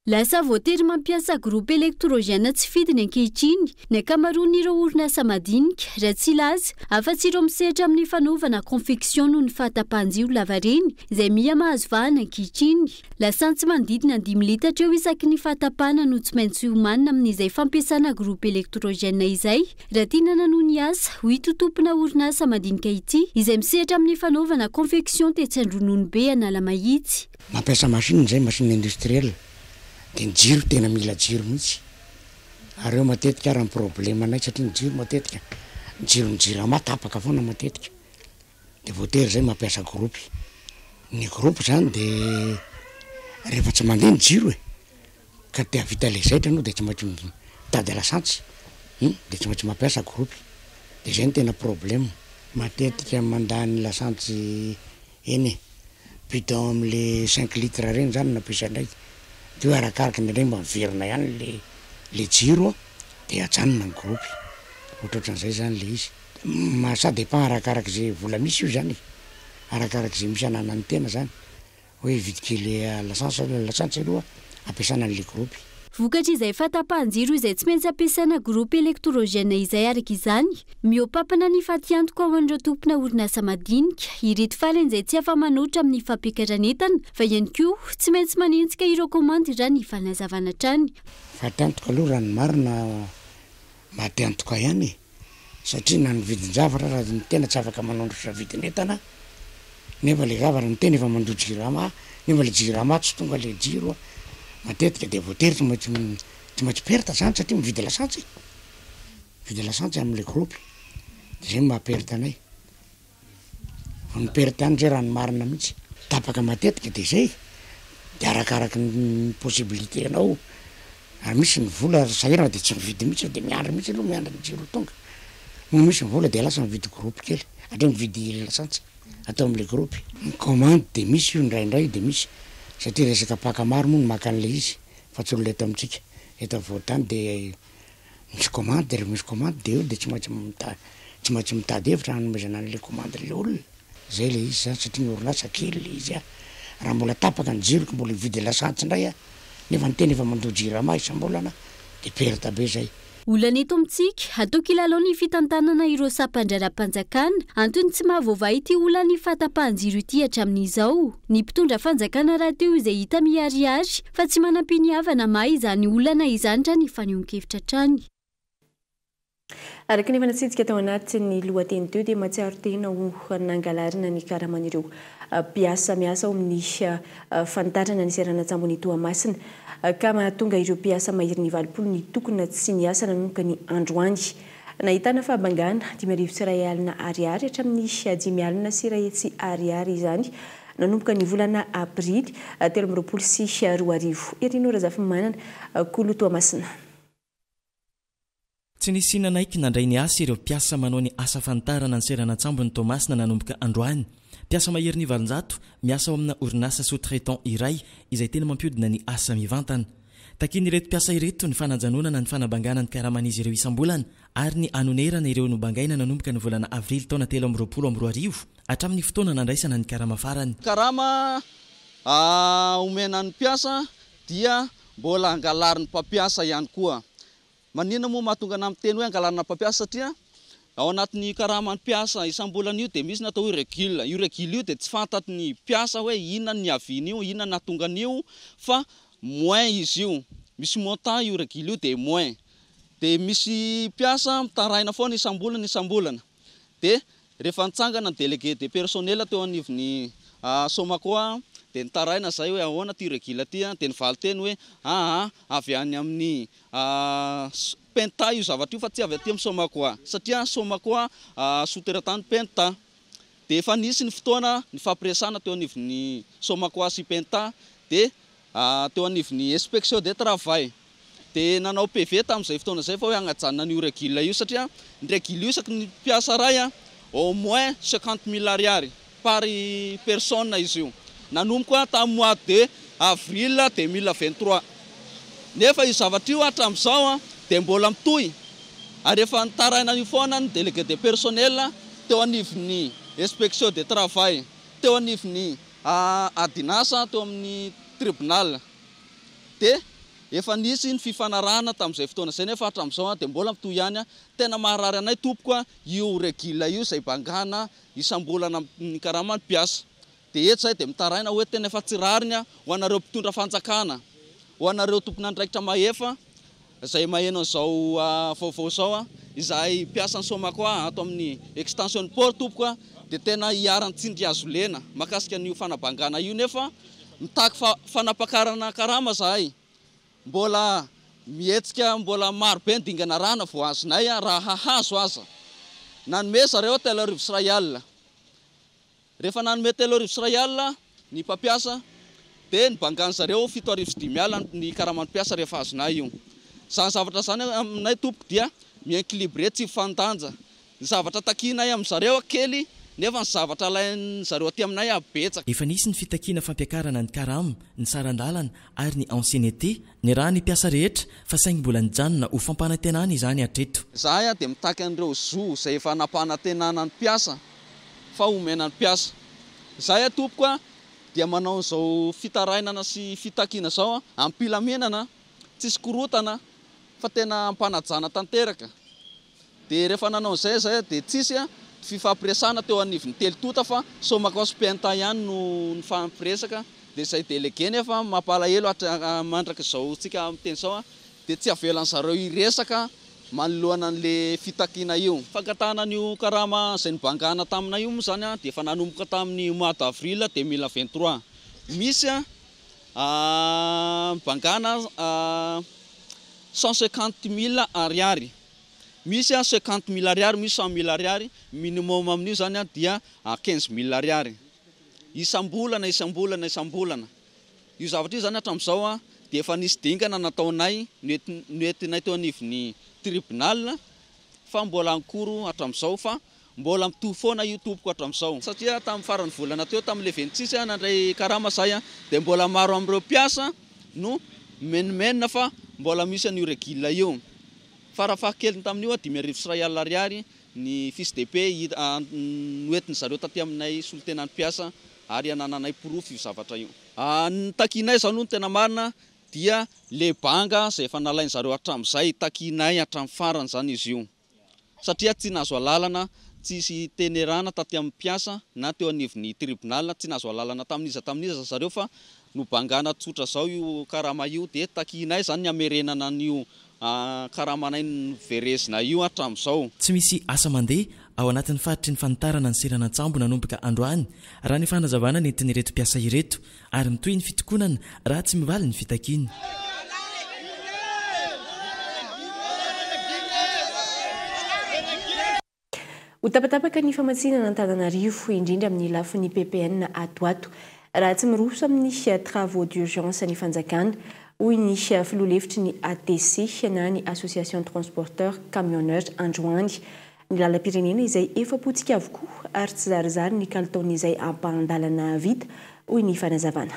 Lasa voatery mampiasa groupe électrogène tsy fidiny ankehitriny ny ankamaroan'ireo orinasa madinika raha tsy hilaza afa-tsy ireo misehatra amin'ny fanaovana confection noho ny fahatapahan-jiro lavareny izay miha mahazo vahana ankehitriny. Lasantsy manodidina ny 5 litatra eo isaky ny fahatapahana no tsy maintsy homanina amin'izay fampiasana groupe électrogène izay raha tiana nanohy ny asa, hoy ito tompona orinasa madinika ity izay misehatra amin'ny fanaovana confection tetsy Andrononobe Analamahitsy. Mampiasa machine izay, machine industrielle, dia ny jiro tena mila jiro mihitsy, ary eo matetika ary ny problème anay satria ny jiro matetika, ny jiron'ny jirama tapaka foana matetika, dia voatery izay mampiasa groupe, ny groupe izany dia rehefa tsy mandeha ny jiro e, ka te hahavita ilay zaitra ianao dia tsy maintsy mitady lasantsy, dia tsy maintsy mampiasa groupe, dia izay no tena problème. Matetika mandany lasantsy Eny e! Bidon amle cinq litres reny zany no ampiasainay, de hoe arakaraka indraindray mba miverina ihany le le jiro an, de ajanona ny groupe, ohatrohatran'izay zany le izy, ma ça dépend arakarak'ze vola misy io zany e, arakarak'ze misy ananan'ny tena zany, hoe hividy kely lasantsy lasantsy aloha ampiasana an'le groupe. Vokatr'izay fahatapahan-jiro izay tsy maintsy ampiasaina groupe électrogène izay araka izany, mihoa-pampana ny fatiantoka ho an'ireo tompona orinasa madinika. Ireto farany izay tsy afa-manoatra amin'ny fampiakaran'entana fa ihany koa tsy maintsy manenjika ireo kaomandy raha ny fanazavana hatrany. Fatiantoka aloha raha ny marina maty antoka ihany e! Satria na ny vidin-javatra aza ny tena tsy afaka manondrotra vidin'entana nefa le zavatra ny tena efa mandoa jirama nefa le jirama tsy tonga le jiro matetika de voatery tsy maintsy tsy maintsy perte zany satria mividy lasantsy e, mividy lasantsy amle groupe de zay no maha perte anay. Vao ny perte any zay raha ny marina mihitsy. Tapaka matetika de zay, de arakaraky ny possibilité anao, ary misy ny vola sahirana de tsy mividy mihitsy de miandry mihitsy aloha miandry ny jiro ho tonga, moa misy ny vola de lasa mividy groupe kely, hatreo mividy lasantsy atao amle groupe. Ny commande de misy io indraindray de misy satria resaka mpaka maro moa no maka anle izy fa tsy olona eto amintsika, eto afovoantany de Misy commande de rehefa misy commande de eo de tsy maintsy mita- tsy maintsy mitady hevitra hanomezana an'le commande an'le olona. Zay le izy zany satria ny orinasa kely le izy a, raha mbola tapaka ny jiro ka mbola hividy lasantsy indray a, Nefa ny tena efa mandoa jirama isam-bolana dia perte be zay. Olana eto amintsika, atao kilalao ny fitantanana ireo sampan-draharaham-panjakana, antony tsy mahavoavaha ity olan'ny fahatapahan-jiro ity hatramin'izao. Ny mpitondra fanjakana rahateo izay hita miharihary fa tsy manam-piniavana hamaha izany olana izany raha ny fanehoan-kevitra hatrany. Araka ny efa natsidika tao anatin'ny lohateny teo dia mahatsiaro tena ho nangalarina ny karaman'ireo mpiasa miasa ao amin'ny fanitarana ny seranan-tsambon'i Toamasina ka mahatonga ireo mpiasa maherin'ny 80 nitokona tsy niasa nanomboka ny androany. Nahitana fahabangana 1500 ariary hatramin'ny 1500 ariary izany nanomboka ny volana aprily 2023. Herino Razafimanana, Kolo Toamasina. Tsy nisy nanaiky nandray ny asa ireo mpiasa manao ny asa fanitarana ny seranan-tsambon'i Toamasina nanomboka androany. Mpiasa maherin'ny 800 miasa ao amina orinasa sous-traitant iray izay tena mampihodina ny asa mivantana. Takian'ireto mpiasa ireto ny fanajanonana ny fanabangana ny karaman'izy ireo isam-bolana ary ny hanonerana ireo nobangaina nanomboka ny volana avrily taona 2023 hatramin'ny fotoana nandraisana ny karama farany. Karama omena ny mpiasa dia mbola angalarin'ny mpampiasa ihany koa. Maninona moa mahatonga anah miteny hoe angalarina mpampiasa satria ao anatin'ny karaman'ny mpiasa isam-bolana io dia misy ny atao hoe regule. Io regule io dia tsy fantatry ny mpiasa hoe inona ny niavian'io, inona ny nahatonga an'io fa moins izy io. Misy montant io regule io dia moins. Dia misy mpiasa mitaraina foana isam-bolana isam-bolana. Dia rehefa nitsangana ny délégué de personnel teo anivon'ny Somaco dia nitaraina izahay hoe ahoana ity regule ity dia ny valin-teny hoe aa avy any amin'ny Penta io zavatra io fa tsy avy aty amin'ny Somaco satria Somaco sous-traitant ny Penta. Dia efa nisy ny fotoana nifampiresahana teo anivon'ny Somaco sy Penta dia teo anivon'ny inspection de travail. Dia nanao PV tamin'izay fotoana izay fa hoe hagnajanona an'io regule io satria ny regule io isaky ny mpiasa iray au moins 50 000 ariary par personne izy io. Nanomboka tamin'ny mois de avril 2023. Nefa io zavatra io hatramin'izao dia mbola mitohy ary efa nitaraina io foana ny délégué de personnel teo anivon'ny inspection de travail, teo anivon'ny adinasa, teo amin'ny tribunal. Dia efa nisy ny fifanarahana tamin'izay fotoana izay nefa hatramin'izao dia mbola mitohy ihany. Tena maharary anay tompoko io regule io izay bangana isam-bolana ny karaman'ny mpiasa. Dia eto izahay dia mitaraina hoe tena efa tsy rariny ho anareo mpitondra fanjakana, ho anareo tompon'andraikitra mahefa izay maheno an'izao vaovao izao. Izahay mpiasan'ny Somaco ato amin'ny extension port tompoko dia tena iharan'ny tsindry hazo lena mahakasika an'io fanabangana io nefa mitaky fanapakarana karama izahay. Mbola mihetsika mbola maro be ny dingana arahana vao azonay raha hahazo aza. Nanome zareo 3000. Rehefa nanome 3000 ny mpampiasa dia nibangan zareo 7500 ny karaman'ny mpiasa rehefa azonay io. Izany zavatra izany aminay tompoko dia mi-équilibré tsy mifandanja. Ny zavatra takianay amin zareo kely nefa ny zavatra alain zareo aty aminay betsaka. Efa nisy ny fitakiana fampiakarana ny karama, ny saran-dalana ary ny ancienneté niarahan'ny mpiasa rehetra fa saingy mbola nijanona ho fampanantenana izany hatreto. Izahay dia mitaky an'ireo zo izay efa nampanantenana ny mpiasa fa omena ny mpiasa. Izahay tompoko dia manao an'izao fitarainana sy fitakiana izao am-pilaminana, tsisy korontana fa tena am-panajana tanteraka. Dia rehefa nanao an'izay izahay dia tsisy fifampiresahana teo anivon'ny telo tonta fa Somaco sy Penta ihany no nifampiresaka. Dia izay délégué nefa mampalahelo mandrak'izao tsika miteny izao dia tsy avelan'ny zareo hiresaka manoloana an'le fitakiana io. Fangatahana an'io karama izay nibangana taminay io moa izany dia efa nanomboka tamin'ny mois d'avril 2023. Misy mibangana 150 000 ariary. Misy 50 000 ariary, misy 100 000 ariary, minimum amin'io izany dia 15 000 ariary. Isam-bolana, isam-bolana, isam-bolana. Io zavatra io izany hatramin'izao dia efa nisy dingana nataonay noentinay teo anivon'ny tribunal fa mbola ankoro hatramin'izao fa mbola mitohy foana io tompoko hatramin'izao. Satria tamin'ny faran'ny volana teo tamin'ny le 26 nandray karama zahay dia mbola maro amin'ireo mpiasa no mimenomenona fa mbola misy an'io regule io. Farafahakeliny tamin'io 1500 ariary ny fiche de paie noentin zareo taty aminay solontenan'ny mpiasa ary anananay porofo io zavatra io. Ny takianay izao aloha no tena marina. dia le banga izay efa nalain-zareo hatramin'izay, takianay hatramin'ny farany izany izy io. Satria tsy nahazo alalana, tsisy tenerana taty amin'ny mpiasa na teo anivon'ny tribunal, tsy nahazo alalana tamin'iza tamin'iza zareo fa nobangana tsotra zao io karama io dia takianay izany ny hamerenana an'io karamanay noverezina io hatramin'izao. Tsy misy asa mandeha ao anatin'ny faritry ny fanitarana ny seranan-tsambo nanomboka androany, raha ny fanazavana nentin'ireto mpiasa ireto, ary mitohy ny fitokonana raha tsy mivaly ny fitakiana. Ho tapatapaka ny famatsiana an'Antananarivo, indrindra amin'ny lafiny ppn ato ato, raha tsy miroso amin'ny travaux d'urgence ny fanjakana, hoy ny filoha lefitry ny ATC na ny Association Transporteurs Camionneurs androany. Ny lalam-pirenena izay efa potika avokoa ary tsy zarizary ny kalitaon'izay ampahan-dalana vita, hoy ny fanazavana.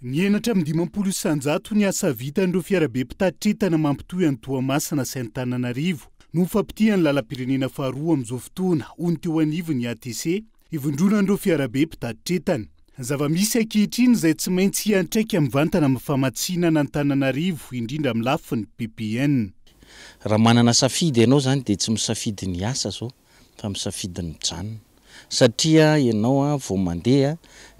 Nihena hatramin'ny 50% ny asa vitan'ireo fiarabe mpitatitra entana mampitohy an'i Toamasina sy Antananarivo noho ny fampitihan'ny lalam-pirenena faharoa amin'izao fotoana, hoy ny teo anivon'ny ATC, ivondronan'ireo fiarabe mpitatitra entana. Zava-misy ankehitriny izay tsy maintsy hiantraika mivantana amin'ny famatsiana an'Antananarivo, indrindra amin'ny lafiny ppn. Raha manana safidy ianao izany dia tsy misafidy ny hiasa izao fa misafidy ny mijanona satria ianao vao mandeha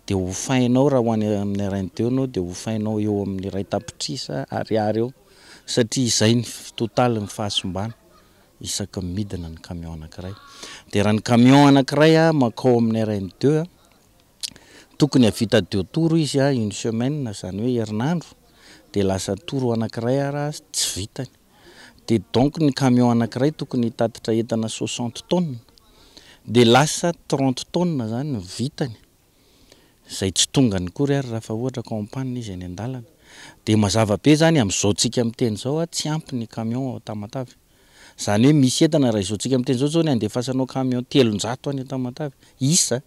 dia hofainao raha ho any amin'ny RN2 ianao dia hofainao eo amin'ny 1 tapitrisa ariary eo satria izay ny totaly ny fahasimbana isaky ny midina ny camion anankiray. Dia raha ny camion anankiray mankao amin'ny RN2 tokony hahavita deux tours izy une semaine izany hoe herinandro dia lasa tour anankiray ara tsy vitany. Dia donc ny camion anankiray tokony hitatitra entana 60 tonnes dia lasa 30 tonnes izany ny vitany izay tsy tongany akory ary raha fa ohatra ka en panne izy any an-dalana. Dia mazava be izany amin'izao tsika miteny izao tsy ampy ny camion ao Tamatave. Izany hoe misy entana raha izao tsika miteny izao zao ny andefasanao camion 300 any Tamatave isa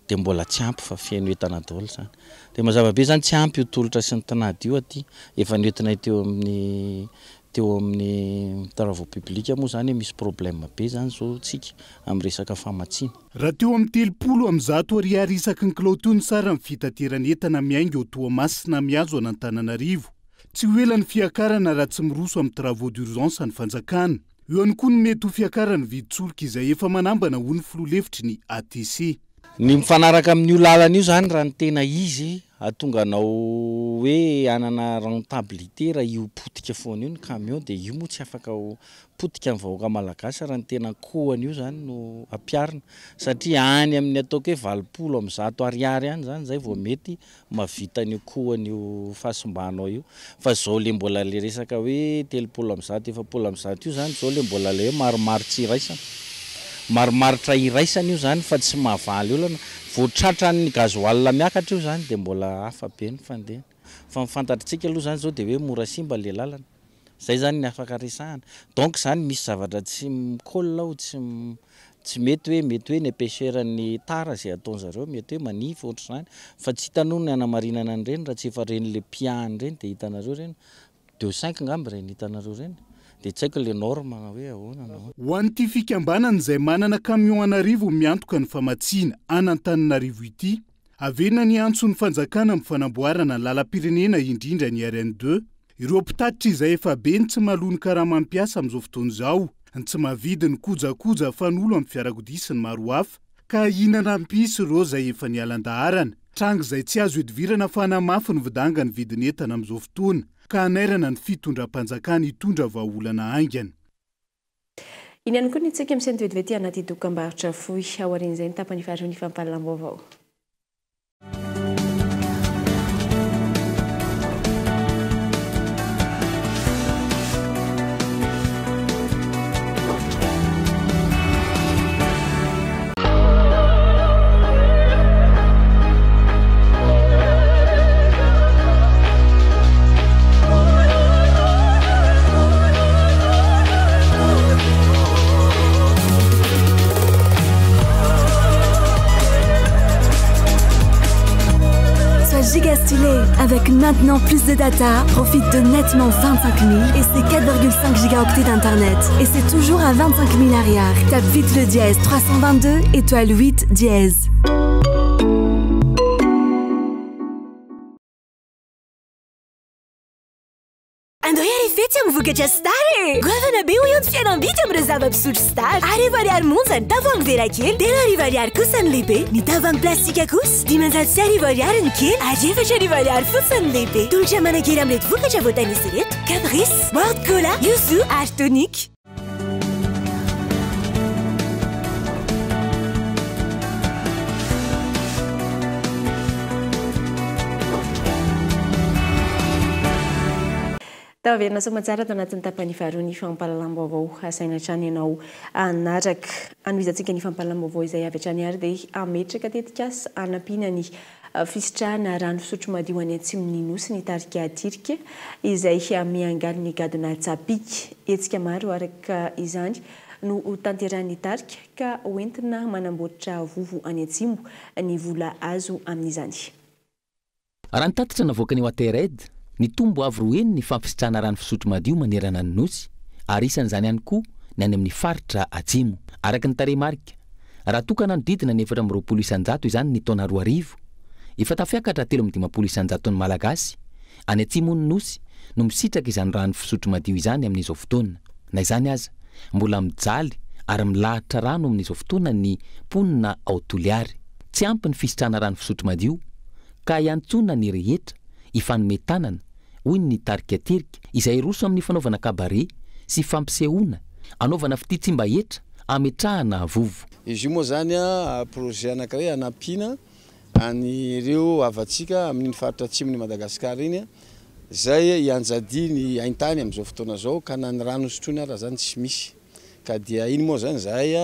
dia mbola tsy ampy fa feno entana daholo izany. Dia mazava be izany tsy ampy io tolotra sy ny tinady io aty. Efa noentinay teo amin'ny teo amin'ny travaux publics moa izany hoe misy problème be izany izao tsika amin'ny resaka famatsiana. Raha teo amin'ny 130 ariary isaky ny kilao teo ny saran'ny fitaterana entana miainga ao Toamasina mihazo an'Antananarivo. Tsy ho ela ny fiakarana raha tsy miroso amin'ny travaux d'urgence ny fanjakana. Eo ihany koa ny mety ho fiakaran'ny vidin-tsolika izay efa manambana hoy ny filoha lefitry ny ATC. Ny mifanaraka amin'io lalana io izany raha ny tena izy hahatonga anao hoe hanana rentabilité raha io potika foana io ny camion dia io moa tsy afaka ho potika ny vahoaka malagasy raha ny tena kohany io izany no ampiharina satria any amin'ny ataoko hoe 180 ariary any izany izay vao mety mahavita an'io kohany io fahasimbanao io fa zao le mbola le resaka hoe 130, 140 io zany zao le mbola le hoe marimaritra iraisana, marimaritra iraisana io zany fa tsy mahavaly olana, vao tratran'ny gasoil miakatra io zany de mbola hafa be ny fandehany fa ny fantatritsika aloha zany zao de hoe mora simba le lalana, zay zany ny afaka resahana donc zany misy zavatra tsy mi-colle ao, tsy tsy mety hoe mety hoe ny épaisseur ny tara izay ataon'zareo mety hoe manify ohatr'izany fa tsy hita aloha ny hanamarinana an'ireny raha tsy efa reny le piahany ireny dia hitanareo ireny deux cinq angamba ireny hitanareo ireny dia tsy haiko le norme na hoe ahoana na ahoana. Ho an'ity fikambanana izay manana camion an'arivo miantoka ny famatsiana an'Antananarivo ity, averina ny antson'ny fanjakana amin'ny fanamboarana ny lalam-pirenena indrindra ny RN2, ireo mpitatitra izay efa be ny tsy mahaloa ny karama mpiasa amin'izao fotoana izao, ny tsy mahavidy ny kojakoja fanolo amin'ny fiarakodia sy ny maro hafa, ka hihinana hampisy ireo izay efa nialan-daharana. Tranga izay tsy azo ihodivirana fa hanamafy ny vidangan'ny vidin'entana amin'izao fotoana, ka hanairana ny fitondram-panjakana hitondra vahaolana haingana. Iny ihany koa ny tsika misento vetivety anaty dokambarotra fohy. Aorian'izay ny tapany faharoa ny fampahalalam-baovao. Sois giga stylé avec maintenant plus de data. Profite de nettement 25 000 et ses 4,5 gigaoctets d'internet. Et c'est toujours à 25 000 arrière. Tape vite le dièse 322 étoile 8 dièse. ny vokatra Star e! Goavana be hoy aho ny fihenam-bidy amin'ireo zava-pisotro Star. 1000 ariary monja ny tavoahangy vera kely, 3000 ariary kosa ny lehibe. Ny tavoahangy plastika kosa, 500 ariary ny kely ary 4000 ariary fotsiny ny lehibe. Tolotra manan-kery amin'ireto vokatra voatanisa ireto, Caprice, World Cola, Yuzu ary Tonic. Taverina soamantsara ato anatin'ny tapany faharoa ny fampahalalam-baovao. Asaina hatrany ianao hanaraka. Hanohizantsika ny fampahalalam-baovao izay avy hatrany ary dia hametraka tetikasa hanampiana ny Fisitrahana rano fisotro madio any atsimon'ny Nosy ny tarika Tirika izay miangaly ny gadona Tsapiky. Hetsika maro araka izany no hotanterahin'ny tarika ka hoentina manamboatra vovo any atsimo ny vola azo amin'izany. Raha ny tatitra navoakan'ny WaterAid, nitombo avo roa heny ny fampisitrahana rano fisotro madio manerana ny Nosy ary isan'izany ihany koa ny any amin'ny faritra atsimo. Araka ny tarehimarika, Raha toa ka nanodidina ny 24% izany ny taona 2000, efa tafiakatra 53 isan-jaton'ny Malagasy any atsimon'ny Nosy no misitraka izany rano fisotro madio izany amin'izao fotoana. Na izany aza, mbola mijaly ary milahatra rano amin'izao fotoana ny mponina ao Toliary. Tsy ampy ny fisitrahana rano fisotro madio ka iantsoana ny rehetra hifanome tanana hoy ny tarika Tirika, izay hiroso amin'ny fanaovana cabaret sy fampisehoana, hanaovana fitia tsy mba hetra, hametrahana vovo. Izy io moa izany projet anankiray hanampiana an'ireo havantsika amin'iny faritra atsimon'i Madagasikara iny izay ianjadian'ny haintany amin'izao fotoana izao ka na ny rano hosotroiny ara izany tsy misy. Ka dia iny moa izany izahay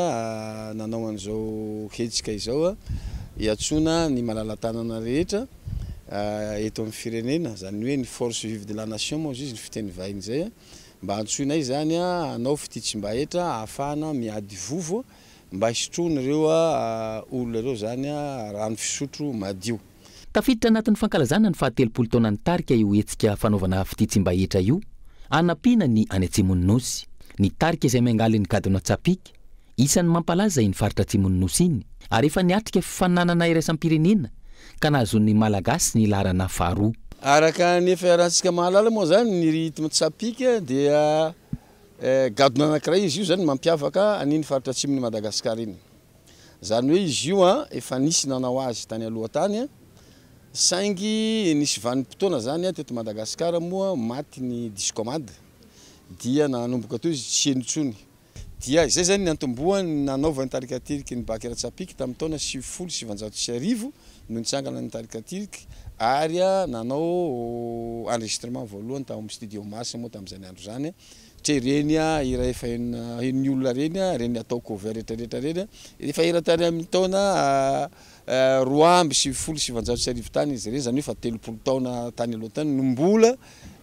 nanao an'izao hetsika izao hiantsoana ny malala-tanana rehetra eto amin'ny firenena, izany hoe ny force vive de la nation moa izy ny fiteny vahiny izay, mba antsoinay izany hanao fitia tsy mba hetra ahafahana miady vovo mba hisotroan'ireo olona ireo izany rano fisotro madio. Tafiditra anatin'ny fankalazana ny fahatelopolo taonan'ny tarika io hetsika fanaovana fitia tsy mba hetra io, hanampiana ny any atsimon'ny Nosy. Ny tarika izay miangaly ny gadona tsapiky, isan'ny mampalaza iny faritra atsimon'ny Nosy iny, ary efa niatrika fifaninanana iraisam-pirenena ka nahazoan'ny Malagasy ny laharana faharoa. Araka ny efa iarahantsika mahalala moa izany, ny rythme tsapiky dia gadona anankiray izy io izany mampiavaka an'iny faritra atsimon'i Madagasikara iny. Izany hoe izy io efa nisy nanao azy tany aloha tany saingy nisy vanim-potoana izany teto Madagasikara moa maty ny Discomad dia nanomboka teo izy tsy heno intsony. Dia izay izany ny antombohany nanaovan'ny tarika Tirky ny Bakira Tsapiky tamin'ny taona 1990 no nitsangana ny tarika Tirky ary nanao enregistrement voalohany tao amin'ny studio Mars moa tamin'izany andro izany. Satria ireny hira efa henon'ny olona ireny, ireny atao cover rehetra rehetra ireny, efa hira tany amin'ny taona 1992 tany izy ireny, izany hoe efa 30 taona tany aloha tany no mbola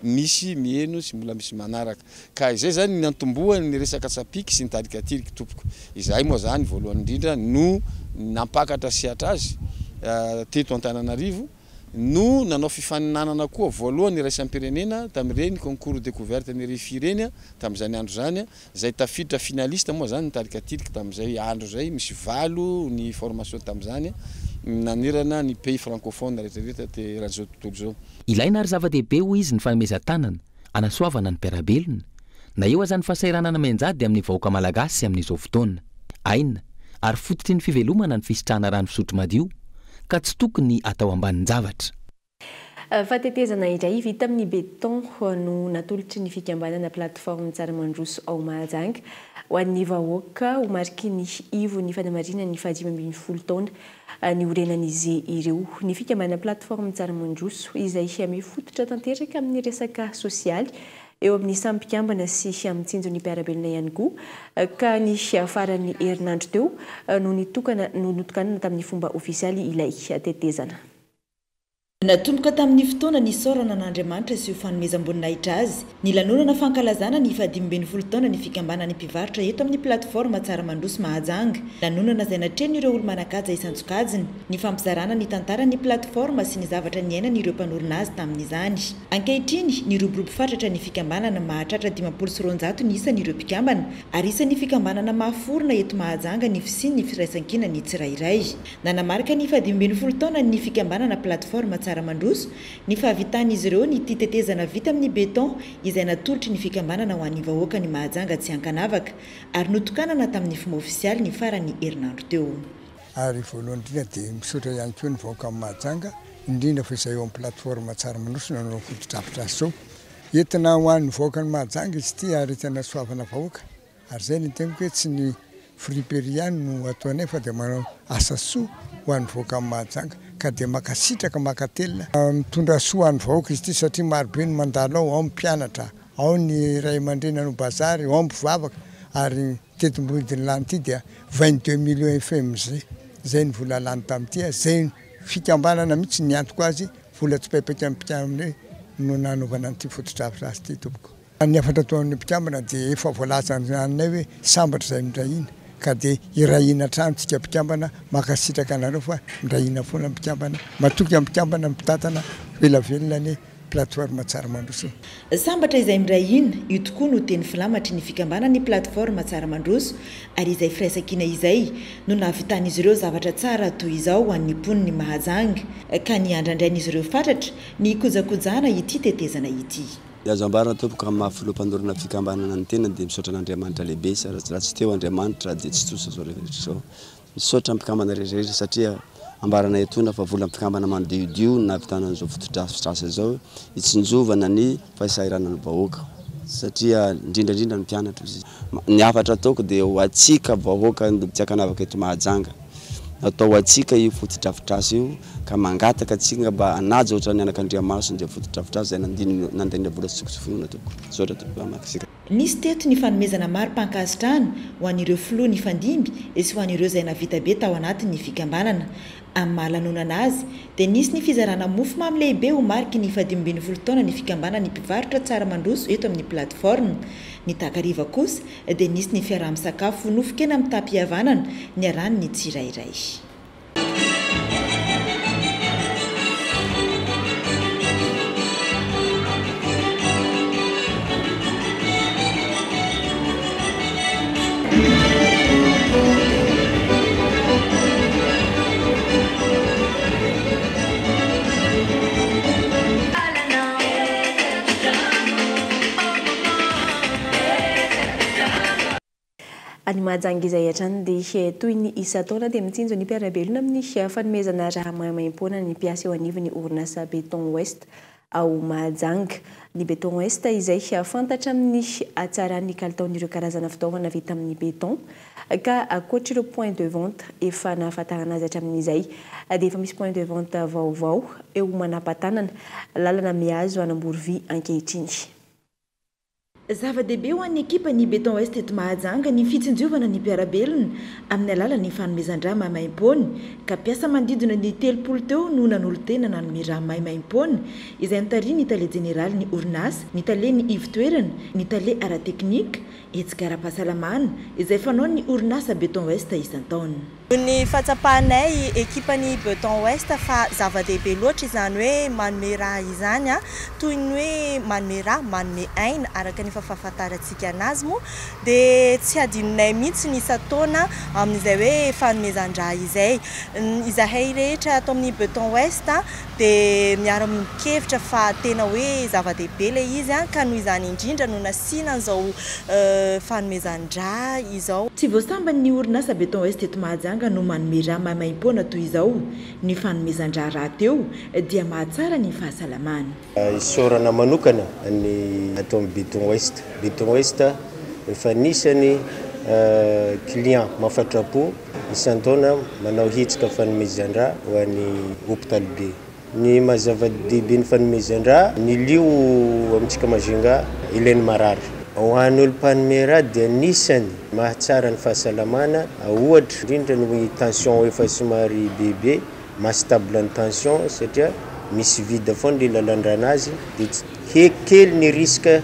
misy miheno sy mbola misy manaraka. Ka izay izany ny niantombohany ny resaka tsapiky sy ny tarika tiriky tompoko. Izahay moa izany voalohany indrindra no nampakatra sehatra azy teto Antananarivo, no nanao fifaninanana koa voalohany iraisam-pirenena tamin'ireny concours découverte ny RFI ireny tamin'izany andro izany, izay tafiditra finaliste moa izany ny tarika Tiliky tamin'izay andro izay, misy valo ny formation tamin'izany nanerana ny pays francophone rehetra rehetra te eran'izao tontolo izao. Ilaina ary zava-dehibe hoy izy ny fanomezan-tanana hanasoavana ny mpiara-belona, na eo aza ny fahasahiranana mianjady amin'ny vahoaka malagasy amin'izao fotoana. Aina ary fototry ny fivelomana ny fisitrahana rano fisotro madio ka tsy tokony atao ambanin-javatra. Fatetezana iray vita amin'ny béton no natolotry ny fikambanana Plateforme Tsaramandroso ao Mahajanga ho an'ny vahoaka ho mariky ny ivon'ny fanamarinana ny faha-15 taona niorenan'izy ireo. Ny fikambanana Plateforme Tsaramandroso izay mifototra tanteraka amin'ny resaka sosialy eo amin'ny samy mpikambana sy mitsinjo ny mpiara-belona ihany koa ka ny faran'ny herinandro teo no nitokana no notokanana tamin'ny fomba ofisialy ilay tetezana. Natomboka tamin'ny fotoana nisaorana an'Andriamanitra sy ho fanomezam-boninahitra Azy ny lanonana fankalazana ny faha-15 taona ny fikambanan'ny mpivarotra eto amin'ny Plateforme Tsaramandroso Mahajanga. Lanonana izay natrehin'ireo olo-manan-kaja isan-tsokajiny, ny fampizarana ny tantaran'ny Plateforme sy ny zavatra niainan'ireo mpanorina azy tamin'izany. Ankehitriny, niroborobo fatratra ny fikambanana, mahatratra 250 ny isan'ireo mpikambana, ary isan'ny fikambanana mahaforona eto Mahajanga ny fisian'ny firaisankinan'ny tsirairay. Nanamarika ny faha-15 taonany ny fikambanana Plateforme Tsara. Tsaramandroso ny fahavitan'izy ireo ny ity tetezana vita amin'ny béton izay natolotry ny fikambanana ho an'ny vahoakan'i Mahajanga tsy ankanavaka ary notokanana tamin'ny fomba ofisialy ny faran'ny herinandro teo. Ary voalohany indrindra dia misaotra ihany koa ny vahoakan'i Mahajanga, indrindra fa izay eo amin'ny plateforme Tsaramandroso nanao ny fotodrafitrasa izao. Entina ho an'ny vahoakan'i Mahajanga izy ity ary entina hanasoavana vahoaka. Ary izay no teniko hoe tsy ny friperie ihany no ataonay fa dia manao asa soa ho an'ny vahoakan'i Mahajanga ka dia mankasitraka mankatelina. Mitondra soa ho an'ny vahoaka izy ity satria maro be ny mandalo ao, ao ny mpianatra, ao ny ray aman-dreny hanao bazary, ao ny mpivavaka ary ny tetimbodin'ny lany ity dia 22 millions FMG izay ny vola lany tamin'ity, izay fikambanana mihitsy niantoka azy, vola tsipaipaika ny no nanaovana an'ity fotodrafitrasa ity tompoko. Ny hafatra ataon'ny mpikambana dia efa voalazanay hoe sambatra izay miray hina ka dia hiray hina hatrany tsika mpikambana, mankasitraka anareo fa miray hina foana ny mpikambana, matoky amin'ny mpikambana ny mpitantana, ho ela velona anie plateforme Tsaramandroso. Sambatra izay miray hina, io tokoa no teny filamatry ny fikambanan'ny plateforme Tsaramandroso ary izay firaisankina izay no nahavitan'izy ireo zavatra tsara toy izao ho an'ny mponin'i Mahajanga ka ny andrandrain'izy ireo fatratra ny hikojakojana ity tetezana ity. Ny azo ambarana tompoko amin'ny maha filoha mpanorina fikambanana ny tena dia misaotra an'Andriamanitra lehibe izy raha tsy teo Andriamanitra dia tsy trosa izao rehetra izao. Misaotra ny mpikambana rehetra rehetra satria ambaranay etoana fa vola mpikambana manodiodio no nahavitana an'izao fotodrafitrasa izao hitsinjovana ny fahasahiranan'ny vahoaka satria indrindra indrindra ny mpianatra. Ny hafatra ataoko dia ho antsika vahoaka tsy ankanavaka eto Mahajanga. Natao ho antsika io fotodrafitrasa io ka mangataka antsika mba hanaja ohatran'ny anakandriamaso izay fotodrafitrasa izay nandaniana vola tsy tokony tsy finoana tompoko. Misaotra tompoko mankasitraka. Nisy teto ny fanomezana mari-pankasitrahana ho an'ireo filoha nifandimby sy ho an'ireo izay nahavita be tao anatin'ny fikambanana. Amin'ny maha lanonana azy dia nisy ny fizarana mofo mamy lehibe ho mariky ny fahadimy ambin'ny folo taona ny fikambanan'ny mpivarotra tsara mandroso eto amin'ny plateforme. Ny takariva kosa dia nisy ny fiaraha-misakafo nofon-kena mitam-pihavanana niarahan'ny tsirairay. Any Mahajanga izay hatrany dia toy ny isan-taona dia mitsinjo ny mpiara-belona amin'ny fanomezana raha maimaimpoana ny mpiasa eo anivon'ny orinasa Béton Ouest ao Mahajanga. Ny Béton Ouest izay fantatra amin'ny hatsaran'ny kalitaon'ireo karazana fitaovana vita amin'ny béton ka ankoatr'ireo point de vente efa nahafantarana azy hatramin'izay dia efa misy point de vente vaovao eo Manapatanana, lalana mihazo an'Amborovy ankehitriny. Zava-dehibe ho an'ny ekipan'ny Béton Ouest eto Mahajanga ny fitsinjovana ny mpiara-belona amin'ny alalan'ny fanomezan-drà maimaimpoana ka mpiasa manodidina ny 30 teo no nanolo-tena nanome rà maimaimpoana izay notarihin'ny tale jeneralin'ny orinasa, ny talen'ny ivon-toerana, ny tale ara-teknika, hetsika ara-pahasalamana izay fanaon'ny orinasa Béton Ouest isan-taona. Noho ny fahatsapanay ekipan'ny Beton Ouest fa zava-dehibe loatra izany hoe manome rà izany, toy ny hoe manome rà, manome aina araka ny efa fahafantarantsika anazy moa dia tsy hadinonay mihitsy ny isan-taona amin'izay hoe fanomezan-drà izay. Izahay rehetra ato amin'ny Beton Ouest dia miara-miombon-kevitra fa tena hoe zava-dehibe ilay izy ka noho izany indrindra no nasiana an'izao fanomezan-drà izao. Tsy vao sambany ny orinasa Béton Ouest eto Mahajanga no manome rà maimaimpoana toy izao. Ny fanomezan-drà rahateo dia mahatsara ny fahasalamana. Isaorana manokana ny ato amin'ny Béton Ouest. Béton Ouest efa anisan'ny client mahafatrapo isan-taona manao hetsika fanomezan-drà ho an'ny hopitaly be. Ny maha zava-dehibe ny fanomezan-drà, ny lio amintsika Majunga ilain'ny marary. Ho an'ny olom-panome rà dia anisany mahatsara ny fahasalamana, ohatra indrindra ny tension efa somary bebe, maha stable ny tension satria misy vide foana ilay lalan-drànazy dia kely ny risque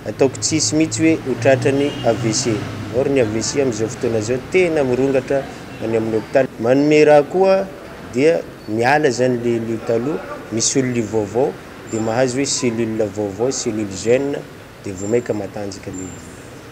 ataoko tsisy mihitsy hoe ho tratran'ny AVC. Or ny AVC amin'izao fotoana izao tena mirongatra any amin'ny hopitaly. Manome rà koa dia miala zany le lio taloha, misy olo lio vaovao de mahazo hoe cellule vaovao, cellule jeune, de vao maika matanjaka le izy.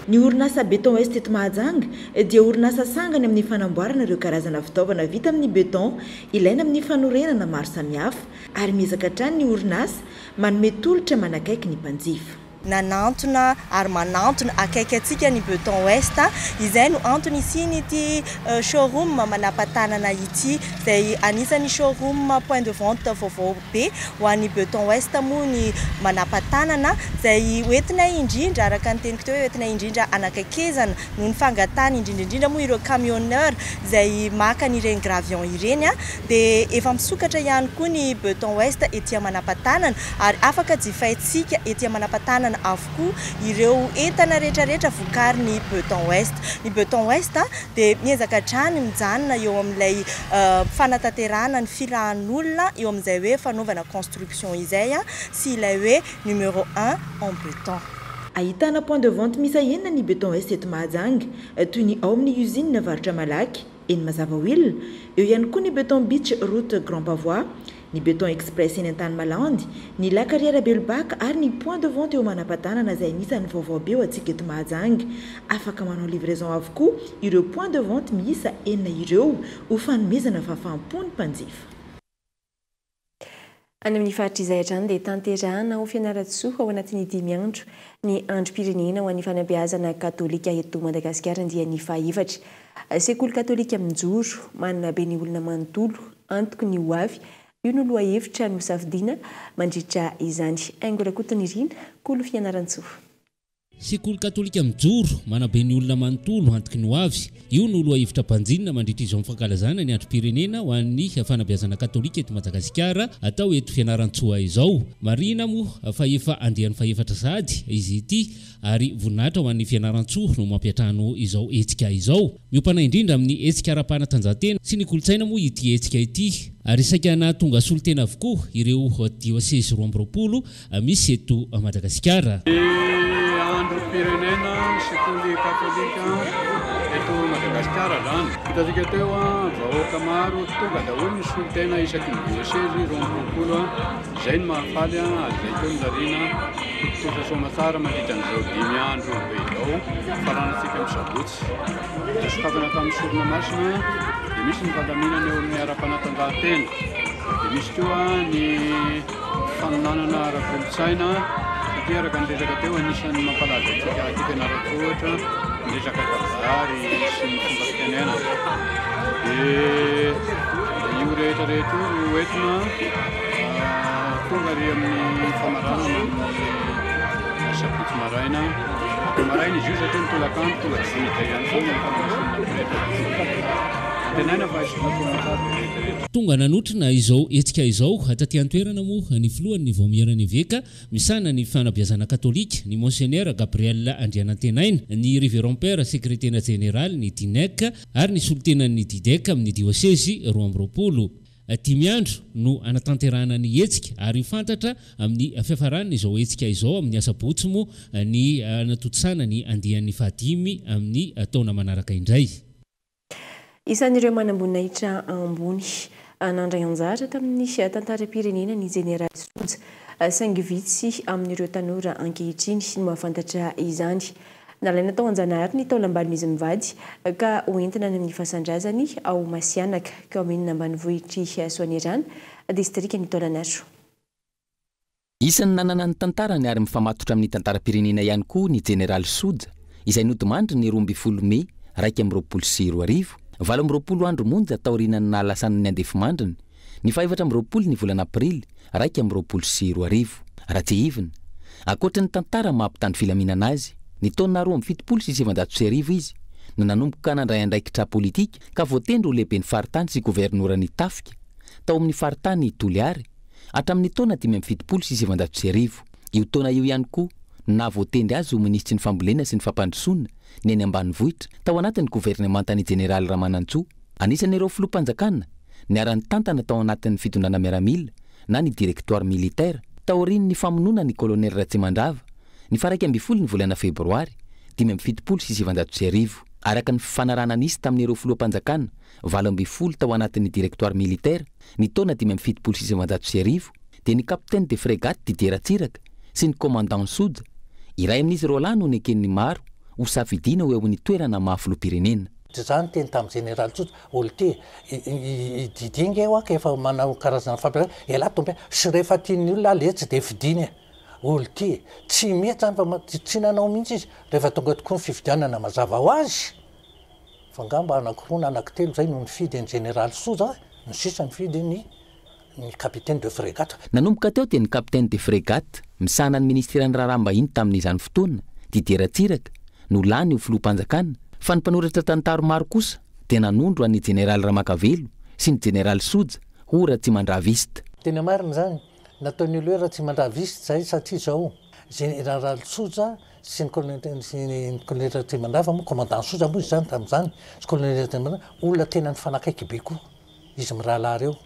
Ny orinasa Béton Ouest eto Mahajanga dia orinasa sangany amin'ny fanamboarana ireo karazana fitaovana vita amin'ny béton ilaina amin'ny fanorenana maro samihafa ary miezaka hatrany ny orinasa manome tolotra manakaiky ny mpanjifa. Nanantona ary manantona akaiky antsika ny Beton Ouest. Izay no antony hisian'ity showroom manapa-tanana ity, izay anisan'ny showroom point de vente vaovao be ho an'ny Beton Ouest moa ny manapa-tanana, izay hoentinay indrindra, araka ny teniko teo hoe hoentinay indrindra hanakaikezana noho ny fangatahany indrindra indrindra moa ireo camionneurs izay maka an'ireny gravion ireny. Dia efa misokatra ihany koa ny Beton Ouest ety Manapatanana ary afaka jifaintsika ety Manapatanana avokoa ireo entana rehetra rehetra vokarin'ny Beton Ouest. Ny Beton Ouest dia miezaka hatrany mijanona eo amin'ilay fanatanterahana ny filahan'olona eo amin'izay hoe fanaovana construction izay sy ilay hoe numéro un en beton. Ahitana point de vente miisa enina ny Beton Ouest eto Mahajanga, toy ny ao amin'ny usine varotra malaky, eny Mazava Huile, eo ihany koa ny Beton Beach route Grand Pavois, ny Beton Express eny Antanimalandy, ny La Carrière Belobaka ary ny point de vente eo Manapatanana izay anisan'ny vaovao be ho antsika eto Mahajanga. Afaka manao livraison avokoa ireo point de vente miisa enina ireo ho fanomezana fahafaham-po ny mpanjifa. Any amin'ny faritra izay hatrany dia tanterahana ao Fianarantsoa ao anatin'ny 5 andro ny androm-pirenena ho an'ny fanabeazana katolika eto Madagasikara andiany fahaefatra. Sekoly katolika mijoro, manana be ny olona manontolo, antoko ny ho avy, io no lohahevitra nosafidiana mandritra izany. Haingo Rakotonirina, Kolo Fianarantsoa. Sekoly katolika mijoro, manabe ny olona manontolo, antoky ny ho avy. Io no lohahevitra banjinina mandritra izao fankalazana ny androm-pirenena ho an'ny fanabeazana katolika eto Madagasikara atao eto Fianarantsoa izao. Marihina moa fa efa andiany fahefatra sahady izy ity ary voninahitra ho an'ny Fianarantsoa no mampiantrano izao hetsika izao. Miompana indrindra amin'ny hetsika ara-panatanjahantena sy ny kolontsaina moa ity hetsika ity ary saika nahatonga solontena avokoa ireo diosezy 22 misy eto Madagasikara. Ny androm-pirenena sekoly katolika eto Madagasikara izany. Hitantsika teo vahoaka maro tonga daholo ny solontena isaky ny diosezy 22. Izay no mahafaly ary izay koa no rariana tontosa soamatsara mandritra an'izao 5 andro be izao faranantsika amin'ny sabotsy. Nosokafana tamin'ny sorona masina dia misy ny fandaminana eo amin'ny ara-panatanjahantena, dia misy koa ny fanomanana ara-kolontsaina satria araka ny resaka teo anisan'ny mampalaza antsika aty Fianarantsoa ohatra ny resaka kabary sy ny fomba fitenenana. Dia io rehetra rehetra io no entina tonga ary amin'ny famaranana amin'ny sabotsy maraina. Atao maraina izy io satria ny tolakandro tonga dia miditra ihany koa ny fanamasinana pretra. Antenaina fa hisy soa aman-tsara ny rehetra rehetra. Tonga nanotrona izao hetsika izao taty an-toerana moa ny filohan'ny Vaomieran'ny Eveka misahana ny fanabeazana katolika, ny Monseigneur Gabriel Andrianantenaina, ny Révérend Père Sekretera Jeneraly ny Dinec ary ny solontenan'ny Didec amin'ny diosezy 22. 5 andro no hanatanterahana ny hetsika ary ho fantatra amin'ny fiafaran'izao hetsika izao amin'ny asabotsy moa ny hanatontosana ny andiany fahadimy amin'ny taona manaraka indray. Isan'ireo manamboninahitra ambony nandray anjara tamin'ny tantaram-pirenena ny Jeneraly Soja, saingy vitsy amin'ireo tanora ankehitriny no mahafantatra izany. Nalaina tao Anjanahary ny taolam-balon'izy mivady ka hoentina any amin'ny fasandrazany ao Masianaka, kaominina ambanivohitr'i Soanierana, distrikan'i Taolagnaro. Isan'ny nanana ny tantarany ary mifamatotra amin'ny tantaram-pirenena ihany koa ny Jeneraly Soja, izay nodimandry ny 12 mey 2021, 28 andro monja taorian'ny nahalasan'ny andefimandriny, ny faha-24 ny volana aprily 2021. Raha tsiahivina, ankoatra ny tantara maha mpitandro filaminana azy, ny taona 1972 izy no nanomboka nandray andraikitra politika ka voatendry ho lehiben'ny faritany sy governoran'ny tafika tao amin'ny faritany Toliary hatramin'ny taona 1975. Io taona io ihany koa no nahavoatendry azy ho minisitry ny fambolena sy ny fampandrosoana ny any ambanivohitra tao anatin'ny governemantan'ny jeneraly Ramanantsoa. Anisan'ireo filoham-panjakana niara-nitantana tao anatin'ny fitondrana miaramila na ny directoire militaire taorian'ny famonoana ny kolonely Ratsimandrava ny faha-11 ny volana febroary 1975. Araka ny fifanarahana nisy tamin'ireo filoham-panjakana 18 tao anatin'ny directoire militaire ny taona 1975 dia ny capitaine de frégate Didier Ratsiraka sy ny commandant Soja, iray amin'izy roalahy no neken'ny maro ho safidiana ho eo amin'ny toerana maha filoham-pirenena. Dia za niteny tamin'ny jeneraly tsotra, Olty e, i Didier nge hoa ka efa manao karazana fampianarana, elah tompo e, sy rehefa tian'ny olona aho letsy dia fidiny e, Olty e, tsy mety zany fa tsy nanao mihitsy izy, rehefa tonga tokoa ny fifidianana mazava ho azy, fa angamba anakiroa na anankitelo zay no nifidy an'i jeneraly Soja, ny sisa nifidy ny ny capitaine de frégate. Nanomboka teo dia ny capitaine de frégate misahana ny ministeran'ny raharaham-bahiny tamin'izany fotoana, Didier Ratsiraka, no lany ho filoham-panjakana, fa ny mpanoratra tantaro maro kosa dia nanondro an'ny jeneraly Ramakavelo sy ny jeneraly Soja ho Ratsimandraviste. Tena marina izany nataon'ny olona hoe Ratsimandraviste izay satria izao, jeneraly Soja sy ny colonel sy ny colonel Ratsimandrava moa, commandant Soja moa izy izany tamin'izany, sy colonel Ratsimandrava, olona tena nifanakaiky be koa izy mirahalahy ireo.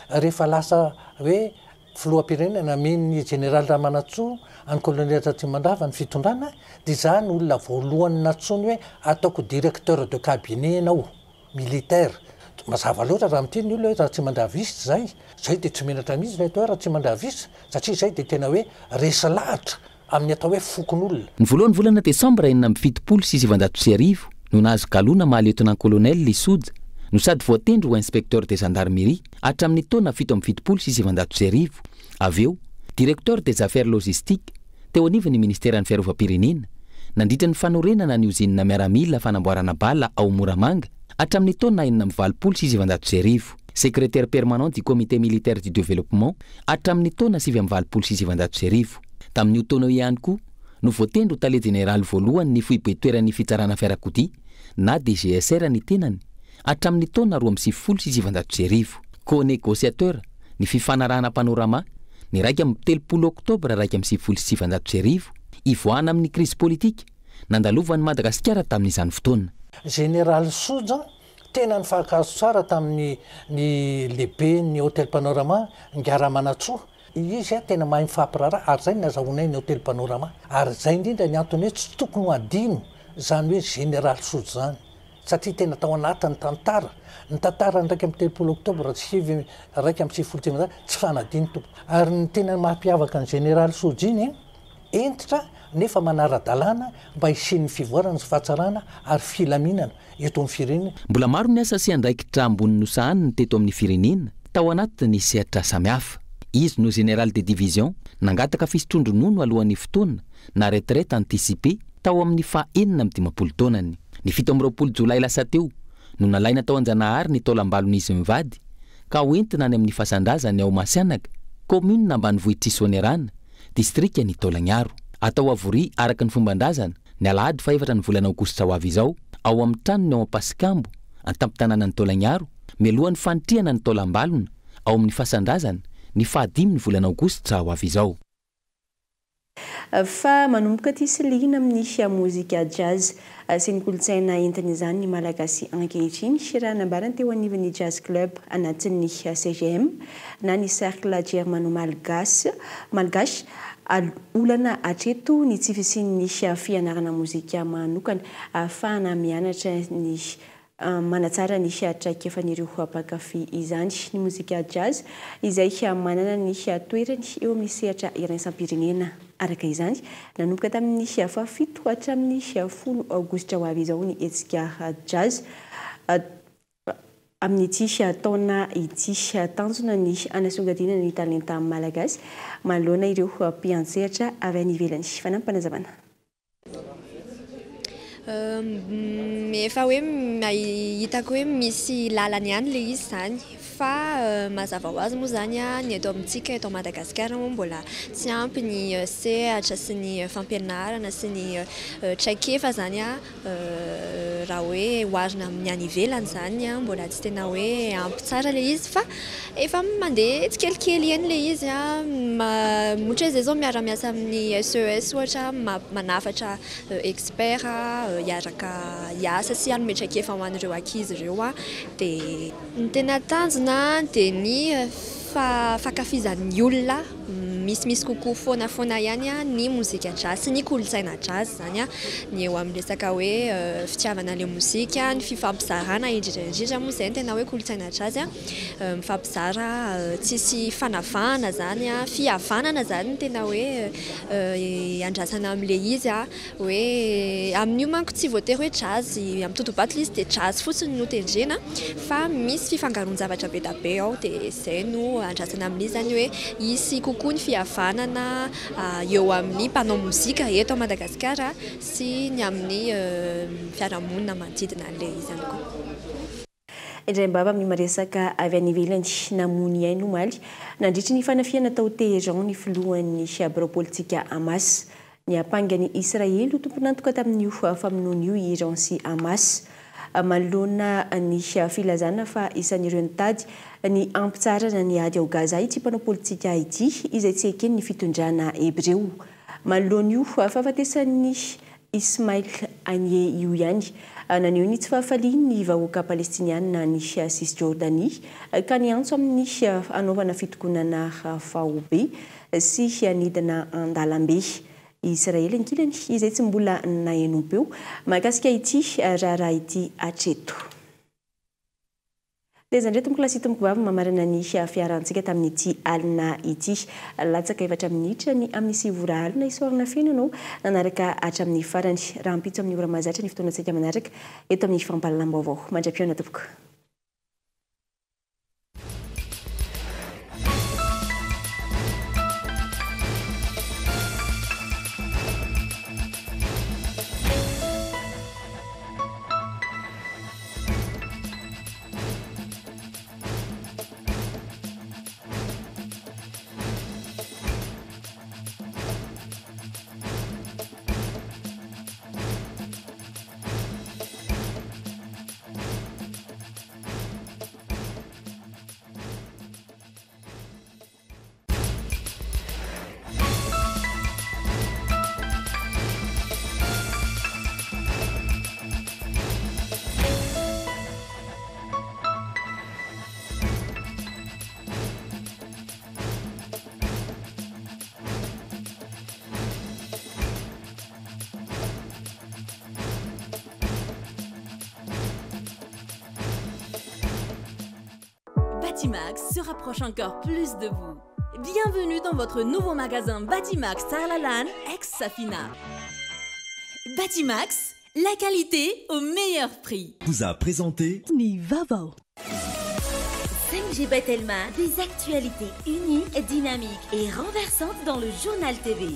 Rehefa lasa hoe filoham-pirenena namen'ny jeneraly Ramanantsoa an'i colonel Ratsimandrava ny fitondrana dia izaho no olona voalohany nantsoiny hoe ataoko directeur de cabinet ianao, militaire. Mazava loatra raha miteny ny olona hoe Ratsimandraviste izay, izay dia tsy menatra mihitsy ilay atao hoe Ratsimandraviste satria izay dia tena hoe resy lahatra amin'ny atao hoe fokonolona. Ny voalohan'ny volana desambra 1976 no nahazo galona maha lieutenant-colonel i Soja no sady voatendry ho inspecteur de gendarmerie hatramin'ny taona 1977, avy eo directeur des affaires logistiques teo anivon'ny ministeran'ny fiarovam-pirenena nandritra ny fanorenana ny ozinina miaramila fanamboarana bala ao Moramanga hatramin'ny taona 1986, secrétaire permanent du comité militaire du développement hatramin'ny taona 1989. Tamin'io taona io ihany koa no voatendry ho tale jeneraly voalohany ny foibe-toeran'ny fitsarana fiarakodia na DGSR ny tenany hatramin'ny taona 1992. Co-négociateur ny fifanarahana Panorama ny 31 oktobra 1991 hivoahana amin'ny krizy politika nandalovan'i Madagasikara tamin'izany fotoana. Jeneraly Soja, tena nifankahazo tsara tamin'ny ny lehiben'ny Hotel Panorama, Ingahy Ramanantsoa. Izy tena mahay mifampiraharaha ary izay no nazahoanay ny Hotel Panorama. Ary izay indrindra ny antony hoe tsy tokony ho adino izany hoe Jeneraly Soja izany satria tena tao anatin'ny tantara, ny tantaran'ny 31 oktobra 1991 tsy fanadino tompoko. Ary ny tena mampiavaka ny Jeneraly Soja iny, hentitra nefa manara-dalàna mba hisian'ny fivoarana sy fahatsarana ary filaminana eto amin'ny firenena. Mbola maro ny asa sy andraikitra ambony nosahaniny teto amin'ny firenena, tao anatin'ny sehatra samihafa. Izy no Général de division nangataka fisotroan-dronono alohan'ny fotoana na retraite anticipée tao amin'ny faha 56 taonany. Ny 27 jolay lasa teo no nalaina tao Anjanahary ny taolam-balon'izy mivady ka hoentina any amin'ny fasan-drazany ao Masianaka, kaominina ambanivohitr'i Soanierana, distrikan'i Taolagnaro. Atao havoria araka ny fomban-drazana, ny alahady fahefatra ny volana aogositra ho avy izao, ao amin'ny tranony ao Ampasikambo, an-tampon-tanànan'i Taolagnaro, mialohan'ny fanitrihana ny taolam-balona ao amin'ny fasan-drazana, ny fahadimy ny volana aogositra ho avy izao. Fa manomboka tia sy liana amin'ny mozika jazz sy ny kolontsaina entin'izany ny Malagasy ankehitriny, raha nambarany teo anivon'ny Jazz Club anatin'ny CGM na ny Cercle Germano-Malgache. Malgache, olana hatreto ny tsy fisian'ny fianarana mozika manokana ahafahana mianatra ny Manatsara ny traikefan'ireo mpankafy izany ny mozika jazz izay manana ny toerany eo amin'ny sehatra iraisam-pirenena. Araka izany, nanomboka tamin'ny fahafito hatramin'ny 10 aogositra ho avy izao ny hetsika jazz amin'ity taona ity. Tanjona ny hanasongadinana ny talenta malagasy manoloana ireo mpiantsehatra avy any ivelany. Fanampim-panazavana. Efa hoe hitako hoe misy lalany ihany ilay izy izany fa mazava ho azy moa izany ny eto amintsika eto Madagasikara moa mbola tsy ampy ny sehatra sy ny fampianarana sy ny traikefa izany raha hoe oharina amin'ny any ivelany izany mbola tsy tena hoe ampy tsara ilay izy fa efa mandeha tsikelikely eny ilay izy ohatra hoe izay izao miara-miasa amin'ny SES ohatra manafatra expert hiaraka hiasa sy hanome traikefa ho an'ireo ankizy ireo dia ny tena tanjona dia ny fankafizan'ny olona. misimisy kokoa foana foana ihany ny mozika jazz sy ny kolontsaina jazz izany, ny eo amin'ny resaka hoe fitiavana ilay mozika, ny fifampizarana indrindra indrindra moa izay no tena hoe kolontsaina jazz, mifampizara tsisy fanavahana izany, fihavanana izany no tena hoe andrasana amin'ilay izy. Hoe amin'io manko tsy voatery hoe jazz amin'ny totobato ilay izy dia jazz fotsiny no tendrena fa misy fifangaroan-javatra be da be ao dia izay no andrasana amin'izy izany hoe hisy kokoa ny fihavanana eo amin'ny mpanao mozika eto Madagasikara sy ny amin'ny fiarahamonina manodidina an'ilay izy ihany koa. Indraim-bava amin'ny maresaka avy any ivelany, namoy ny ainy omaly nandritry ny fanafihana tao Téhéran ny filohan'ny birao politika Hamas. Niampanga an'i Israely ho tompon'antoka tamin'io famonoana io i Iran sy Hamas. Manoloana ny filazana fa isan'ireo nitady ny hampitsaharana ny ady ao Gaza ity mpanao politika ity, izay tsy eken'ny fitondrana hebreo. Manoloana io fahafatesan'ny Ismail Haniyeh io ihany, naneho ny tsy fahafaliany ny vahoaka Palestiniana any Cisjordanie ka niantso amin'ny hanaovana fitokonana faobe sy hanidina an-dalambe. I Israely ankilany izay tsy mbola nahenoam-peo mahakasika ity raharaha ity hatreto. Taiza indray tompoko lahy sy tompoko vavy mamarana ny fiarahantsika tamin'ity alina ity. Latsaka efatra minitra ny amin'ny 9 ora alina. Isaorana feno ianao nanaraka hatramin'ny farany. Rahampitso amin'ny ora mahazatra ny fotoanantsika manaraka eto amin'ny fampahalalam-baovao. Mandra-pihaona tompoko. Batimax se rapproche encore plus de vous. Bienvenue dans votre nouveau magasin Batimax Tsaralalàna ex Safina. Batimax, la qualité au meilleur prix. Vous a présenté Ny vaovao. 5G Batelma, des actualités uniques, dynamiques et renversantes dans le journal TV.